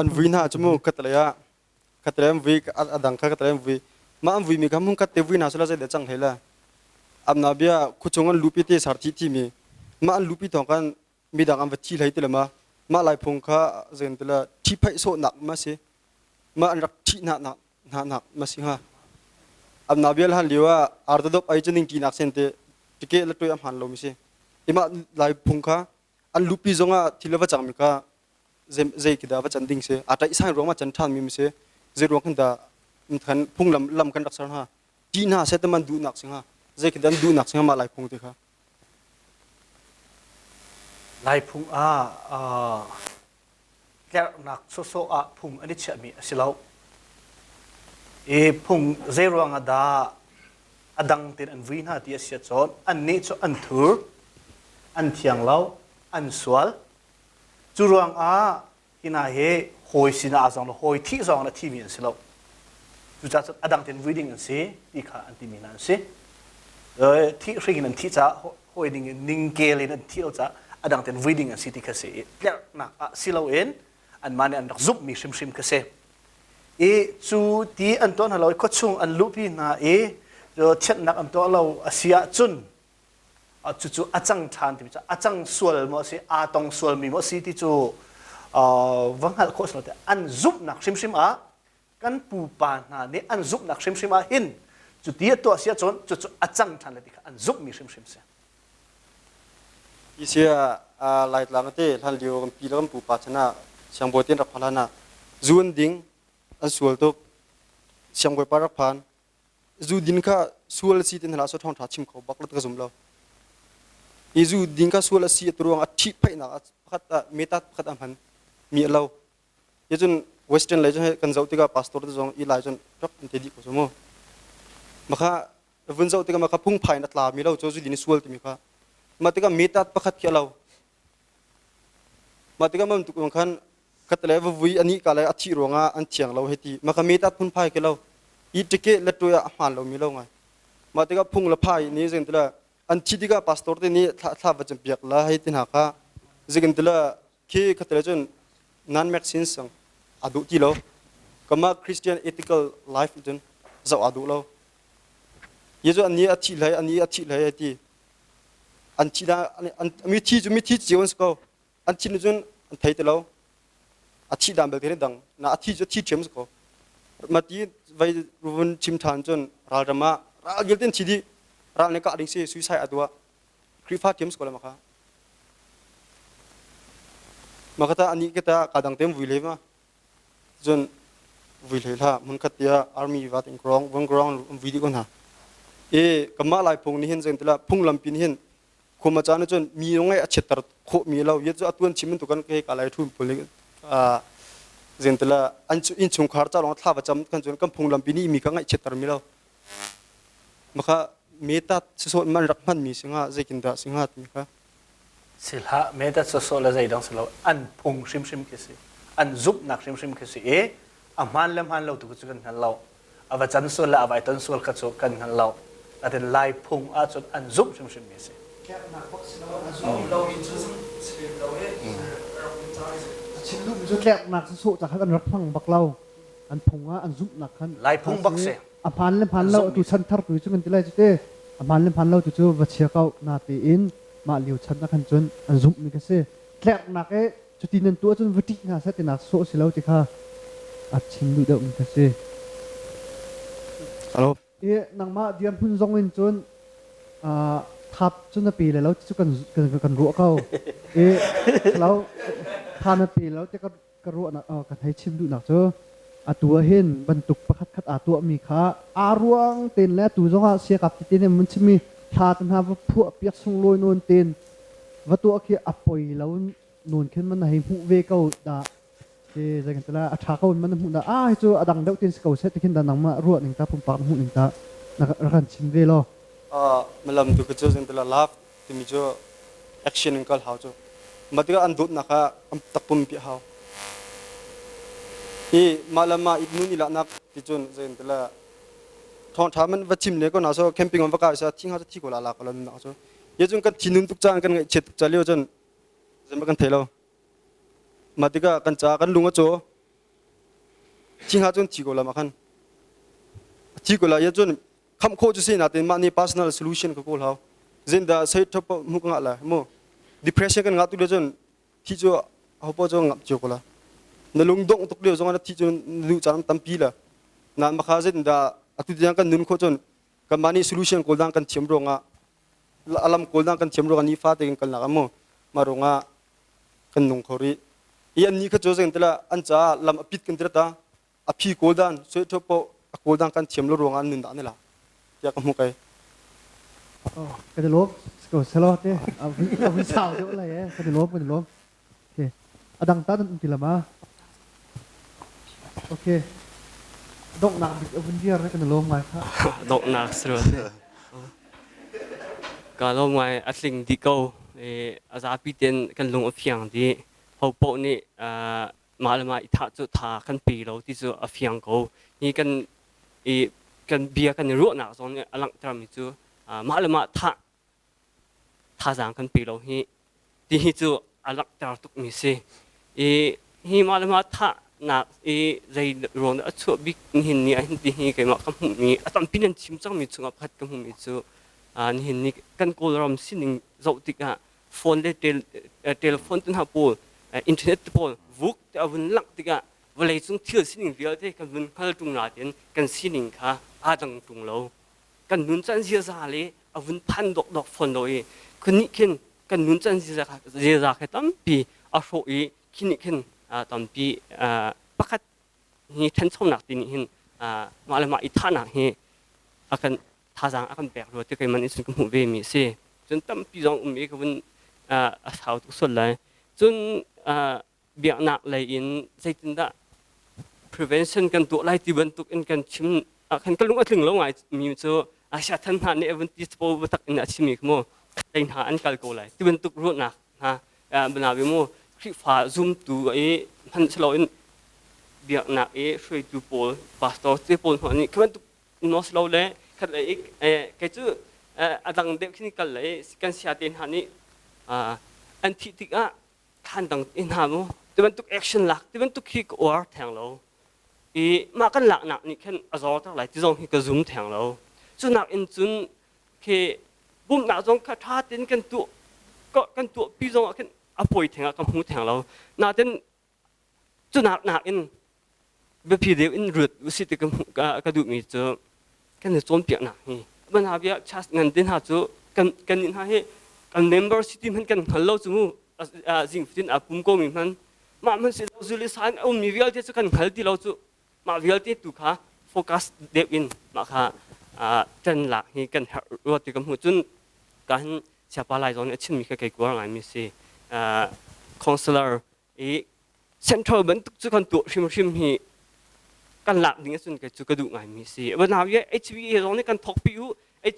an vui hna chu mu katlei ah katlei an vui adang kha katlei an vui ma an vui mi kha hmun khat te vui hna sula zei de cang hlei la amna bia khuchung an lupi te sarthi thi mi ma an lupi thong kan midang an va thi hlei ti le ma mah lai phung kha zen ti la thi phaih sawhnak ma si mah an rak ṭhih hna nak hna nak ma si hnga amna bial han lio ah artadop ai chu ning ti nak sen te tike la toi a hman lo mi si ima lai phung kha an lupi zong ah thil va cang mi kha zei khi dah va can ding si a tai sang ruang ma chan than mi mi si zei ruang khan da khan phung lam lam kan rak ser ha ti hna se te man duh nak si hnga zei khi dan duh nak si hnga ma lai phung te kha Lai phung ah tlerhnak sawsawh ah phung an i chiahmi a si lo. I phung zei ruangah dah a dang tein an vui hna ti a si ahcun annih cu an thur, an thiang lo, an sual. Cu ruangah hi hna hi hawi sinah zong le hawi thih zong a thimi an si lo. Cucaah cun a dang tein vui ding an si ti kha an timi hna an si. Thih hring in an thih caah hawi ding in ningkel in an thih lo caah a dang tein vui ding an si ti kha si i tlerhnak ah si loin anmah nih an rak zumhmi hrimhrim kha si. I cu ti an tuah hna lo i khuachung an luhpi hna i thianhnak an tuah lo a si ahcun cucu a cang ṭhan timi cu a cang sual maw a si aa tong sualmi maw a si ti cu va hngalh khawh si lo an zumhnak hrimhrim ah kan pupa hna nih an zumhnak hrimhrim ah hin cuti a tuah si ahcun cucu a cang ṭhan lai ti kha an zumhmi hrimhrim si. Hi sia Laitlang te hlan lio kan pi le kan pupa chan ah siangbawi te rak phan hlan ah zu an ding an sual tuk siangbawi pa rak phan zu din kha sual a si tin hla so thawng ṭha chim kho bak lo ka zum lo hi zu din kha sual a si a ruang a ṭhih phaihnak pakhat ah metat pakhat a hman mi a lo hi cun western lei cun kan zoh tikah pastor te zong i lai cun rak an te dih ko cu mu makha vun zoh tikah makha phungphai in a tla mi lo cu zu din sual timi kha mah tikah metat pakhat khi a lo mah tikah mam tuk khan khat le vavui ani ka le a thih ruangah an thiang lo hei ti maka metat phunphai ke lo i tike le tuai ah a hmaan lo mi lo ngai mah tikah phung le phai ni zing tila an thi tikah pastor te nih thla thla va piak la hei ti hna kha zing tila khi khat le cun non make sense sang a duh ti lo kama Christian ethical life cun zoh a duh lo Jesu an ni a thi hlei an ni a thi hlei ai ti an thi da an mi thi cu mi thi cio an si ko an thin cun. An thei ti lo. A thih dan belte dang. Na a thi cu thi ṭhiam si ko. Mati vai ruvun chim ṭhan cun ralram ah ral vialte an thi dih. Ral nih kah ding si suicide a tuah. Khrihfa ṭhiam si ko le maka. Makata ani kita kadang tem vui le ma. Cun vui hlei hlah hmunkhat tiah army va ting krong vang krong an vui dih ko hna. E kamah lai phung nih hin zein tila phunglampi nih hin khuma caan cun mi ngai a chiatter khawh mi lo yet cu atuan chim tu kan ke ka lai thun pul a zein tila an in chungkhar cha long thla va cham kan cun kan phunglampi nih mi ka ngai chiatter mi lo maka meta so man rak hman mi singa zeikin dah singa ti kha Sihlah medat sawsawh le zeidang si lo an phung hrimhrim khi si an zumhnak hrimhrim khi si i a hmaan le hmaan lo tu cu kan hngal lo a va can sual le a vai ton sual kha cu kan hngal lo atin lai phung ahcun an zumh hrimhrim mi si. Chinlung cu tleknak sawsawh ca khan an rak hmang bak lo an phung ah an zumhnak khan lai phung bak si a hmaan le hmaan lo atu chan thar tu cu kan ti lai cu te a hmaan le hmaan lo tu cu va chia ko na tiin mah lio chan ah khan cun an zumh mi kha si tlerhnak e cuti nan tuah cun va ṭih hna seh tinak sawh si lo ti kha a chim duh deuh mi kha si. Hello. I nangmah dirhmun zong in cun thap cu na pe le lo ti cu kan kan ruah ko. I lo tha na pe lo ti ka ka ruahnak kan hei chim duhnak cu atu ah hin bantuk pakhat khat aa tuahmi kha aa ruang tein le atu zongah siakap tete nih mun chimmi thla te hna va phuah piak sunglawi nawn tein va tuah khi a poi lo nawn khin man hei hmuh ve ko dah te zei kan tila a tha ko man hmuh dah ah hi cu a dang deuh tin si ko seh ti khin dah nangmah ruah ning ta pumpak na hmuh ning ta na kan chim ve lo. Malam tu ka cu zing tila love timi cu action in kal hau cu mah tikah an dawtnak ah an takpum pi hau i mah le mah nun i lahnak ti cun zein tila thawngṭha man va chim le ko na so camping on va kai sa thi nga thi ko la la ko la nunnak cu ye cun kan thinun tuk caan kan ngaihchiat tuk ca lio cun zeima kan thei lo mah tikah kan ca kan lung a caw thi nga cun thi ko la ma khan thi ko la ye cun khamh khawh cu si natin mah nih personal solution ka kawl hau zinda sei thop mu ka ngah la mu depression kan ngah tu le cun thi cu hopo cu ngap cio ko la na lung dong tuk lio zong na thi cu lu caan tampi la na makha zinda atu tiang kan nun kho cun kan mah nih solution kawl dang kan thiam ruangah alam kawl dang kan thiam ruangah ni fa te kan kalnak amu ma ruangah kan nung kho ri i an ni kha cu zeng tila an ca lam apit kan tira ta a phi kawl dan sui tho po a kawl dan kan thiam lo ruangah an nun dah ne la tiah ka hmu kai. Oh, kan i lawm. Ko selo te. A vun sau deuh lai eh. Kan i lawm, kan i lawm. Okay. A dang ta nan ti lama. Okay. Donghnak bik a vun dir kan i lawm ngai kha. Donghnak siro te. Ka lawm ngai a tling di ko. A zapi ten kan lung a fiang di. Ho poh nih mah le mah i thah cu tha kan pe lo ti cu a fiang ko. Hi kan i kan bia kan i ruahnak zong nih a langhtermi cu mah le mah thah thazaang kan pe lo hi ti hi cu a langhter tukmi si. I hi mah le mah thahnak i zei ruang dah a chuah bik nihin ni ah hin ti hi keimah ka hmuhmi a tampi nan chim cangmi chungah pakhat ka hmuhmi cu nihin ni kan Kawlram sining zoh tikah phone le telephone te hna pawl internet te pawl vuk te a vun langh tikah vawleicung thil sining vialte kan vun hngal ṭung nain kan sining kha aa dang ṭung lo kan nuncan ziaza le a vun phan dawkdawk fawn lo i khunih khin kan nuncan ziaza kha tampi a hrawh i khi nih khin tampi pakhat hi ṭhanchonak ti nih hin mah le mah i thahnak hi a kan thazaang a kan pek rua ti keimah nih cun ka hmuh ve mi a si. Cun tampi zong um i ka vun a sau tuk sual lai. Cun biaknak lei in zeitindah prevention kan tuah lai ti bantuk in kan chim khan ka lung a tling lo ngai mi cu Asia than hna nih a vun ti po tak in a chimmi kha mu lei hna an kal ko lai ti bantuk ruahnak hna bana bi mu Khrihfa zumtu i hman in biaknak i hruaitu pawl pastor te pawl hna nih khi bantuk nos lo le khat le kei cu a dang deuh khin kal le kan sia te hna nih an thih tikah thlan dang i hna mu ti bantuk action lak ti bantuk khi ka uar theng lo i mah kan laknak nih khan a zor tak lai ti zong hi ka zum theng lo cu nak in cun khi bumnak zong kha tha tein kan tuah kan tuah pi zong ah khin. A poi theng ah ka hmu theng lo. Natin cunak nakin biapi deuh in ruat usih ti ka duhmi cu kan i cawnpiaknak hi mana bia chas ngan te hna cu kan kan nih hna hi kan member city hman kan hngal lo cu mu zing fatin a pum ko mi hman mah hman si lo zuli san a ummi vialte cu kan hngal ti lo cu mah vialte tu kha focus deuh in mah kha ṭan lak hi kan herh rua ti ka hmuh cun ka hin siapa lai zong nih a chimmi kha kei kuar ngaimi si counselor i central bantuk cu kan tuah hrimhrim hi kan lak ding ahcun kei cu ka duh ngaimi si. Nau ye HBA zong nih kan thawk pi u.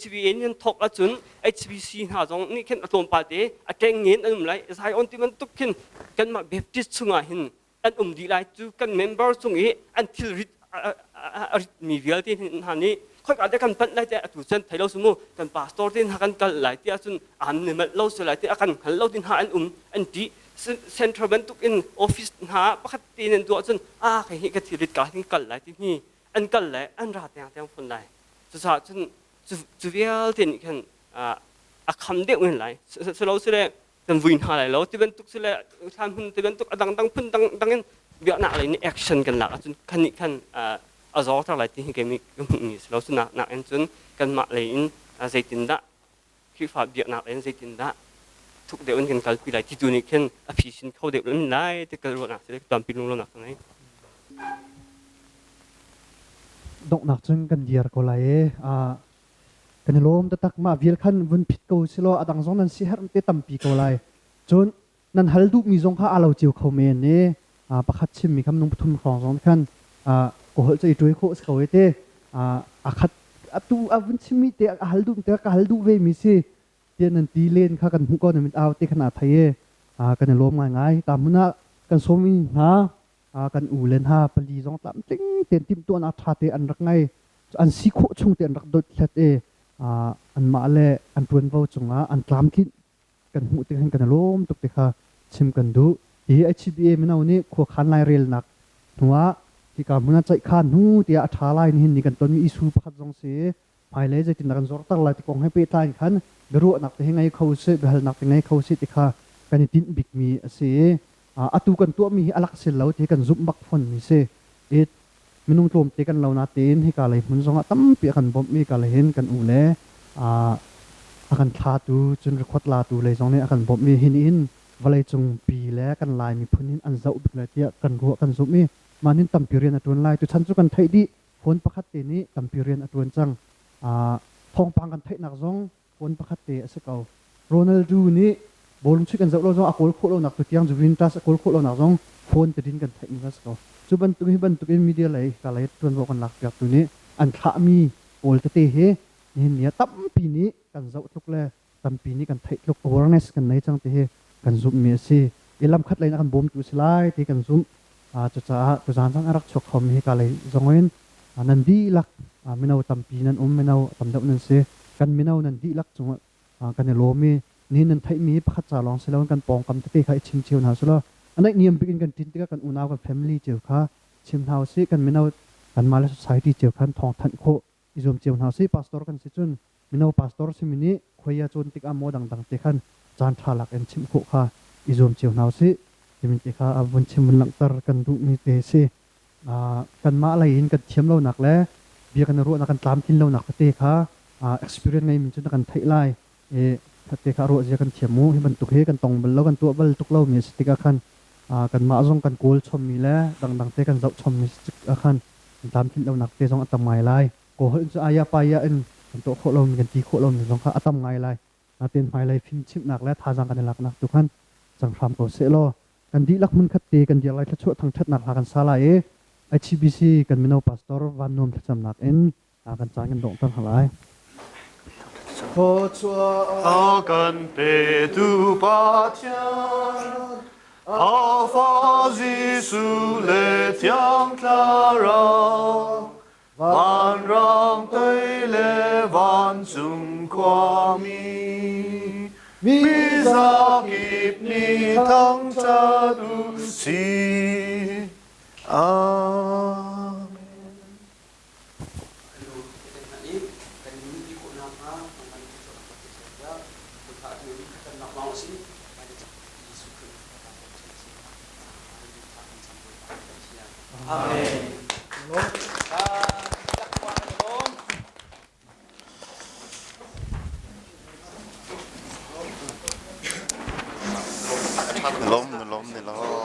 HBA nih an thawk ahcun HBC hna zong nih khin a tlawmpal te a ṭengin an um lai. Zion ti bantuk khin kanmah Baptist chungah hin an um dih lai cu kan member chung i an thil rit a ritmi vialte hna nih khoika dah kan panh lai te atu cun thei lo su mu kan pastor te hna kan kal lai ti ahcun an ni manh lo su lai ti a kan hngal lo ti hna an um an ti central bantuk in office hna pakhat te nan tuah cun a kai hi ka thil rit ka hin kal lai ti hi an kal lai an ra teng teng phun lai cucaah cun cu vialte nih khan a kham deuh men lai silo sile kan vui hna lai lo ti bantuk sile thlan hun ti bantuk a dangdang phun dang dang in biaknak lei nih action kan lak ahcun kan nih khan a zawr lai ti hi keimi ka hmuhmi si lo cunak nak in cun kanmah lei in zeitindah Khrihfa biaknak lei in zeitindah thuk deuh in kan kalpi lai ti tu nih khin a phi sin kho deuh lai ti ka ruahnak si tampi lunglonak ka ngei. Donghnak cun kan dir ko lai i Kan i lawm taktak. Mah vial khan vun phit ko si law a dang zong nan siaherh te tampi ko lai. Cun nan hal duhmi zong kha aa lo cio kho men i pakhat chimmi kha minung pathum hrawng zong khan ka holh cu i ṭuai khawh si ko i te a khat atu a vun chimmi te a hal duh te ka hal duh ve mi si tiah nan ti len kha kan hmuh ko na mit au te khan aa thei i kan i lawm ngaingai. Ka hmun ah kan sawmi hna kan u le hna pali zong tlamtling tein timhtuahnak ṭha te an rak ngei. An si khawh chung te an rak dothlat i anmah le an ṭuanvo cungah an tlamtlinh kan hmuh tik hin kan i lawm tuk ti kha chim kan duh. Hi HCBA mino nih khuakhan lairelnak hnuah hika hmun ah ceihkhan hnu tiah a ṭha lai nihin ni kan tonmi issue pakhat zong si hmailei zeitindah kan zorter lai ti kong he pehtlai in khan biaruahnak te hi ngei kho usih biahalnak te ngei kho usih ti kha kan i tinh bikmi a si i atu kan tuahmi hi a lak sil lo ti kan zumh bak fawnmi si i minung tlawmte kan lo natein hika lei hmun zongah tampi a kan bawmh i ka lei hin kan u le a kan thlatu cun record latu lei zong nih a kan bawmh i hi nih vawleicung pi le kan Lai miphun hin an zoh bik lai tiah kan ruah kan zumh i mah nin tampi rian a ṭuan lai tuchan cu kan theih dih phone pakhat te nih tampi rian a ṭuan cang thawngpang kan theihnak zong phone pakhat te a si ko. Ronaldo nih bawlung chuih kan zoh lo zong a kawl khawh lonak tu tiang Juventus a kawl khawh lonak zong phone tadin kan theih mi a si ko. Cu bantuk hi bantuk in media lei ka lei ṭuanvo kan lak piak tu nih an thlahmi pawl tete hi nihin ni ah tampi nih kan zoh tluk le tampi nih kan theih tluk awareness kan nei cang ti hi kan zumhmi a si. I lamkhat lei in a kan bawmtu si lai ti kan zumh. Cucaah tuzaan zong a rak chuak khomi hi ka lei zong in nan dihlak mino tampi nan um, mino tam deuh nan si. Kan mino nan dihlak cungah kan i lawm i nihin nan theihmi hi pakhat ca lawng si loin kan pawngkam tete kha i chim cio hna usih law a naihniam bik in kan ṭin tikah kan unau kan family cio kha chim hna usih kan mino kanmah le society cio khan thawngthanh khawh i zuam cio hna usih. Pastor kan si cun mino pastor simi nih khuai a cawn tikah maw dangdang te khan caan ṭha lak in chimh khawh kha i zuam cio hna usih timi te kha a vun chim vun langhter kan duhmi te si. Kanmah lei in kan thiam lonak le bia kan i ruahnak kan tlamtlin lonak tete kha experience ngeimi cu na kan theih lai i te kha ruah zia kan thiam mu hi bantuk hi kan tong bal lo kan tuah bal tuk lomi a si tikah khan kanmah zong kan kawl chommi le dangdang te kan zoh chommi si tikah khan kan tlamtlinh lonak te zong a tam ngai lai. Kawlholh cu aya paya in kan tuah khawh lomi kan ti khawh lomi zong kha a tam ngai lai. Natin hmailei fimchimhnak le thazaang kan i laknak tu khan cang hram ko sehlaw kan dihlak hmunkhat te kan dir lai thluachuah thangṭhatnak hla kan sa lai i HCBC kan mino pastor Van Nuam thlacamnak in kan caan kan donghter hna lai. A kan petu Pathian, a fa Jesuh le Thiang Thlarau, Vanrang tei le vancung khuami, mi zakip nih thangṭhat u sih. Amen. Amen. Lom, lom, ni lom.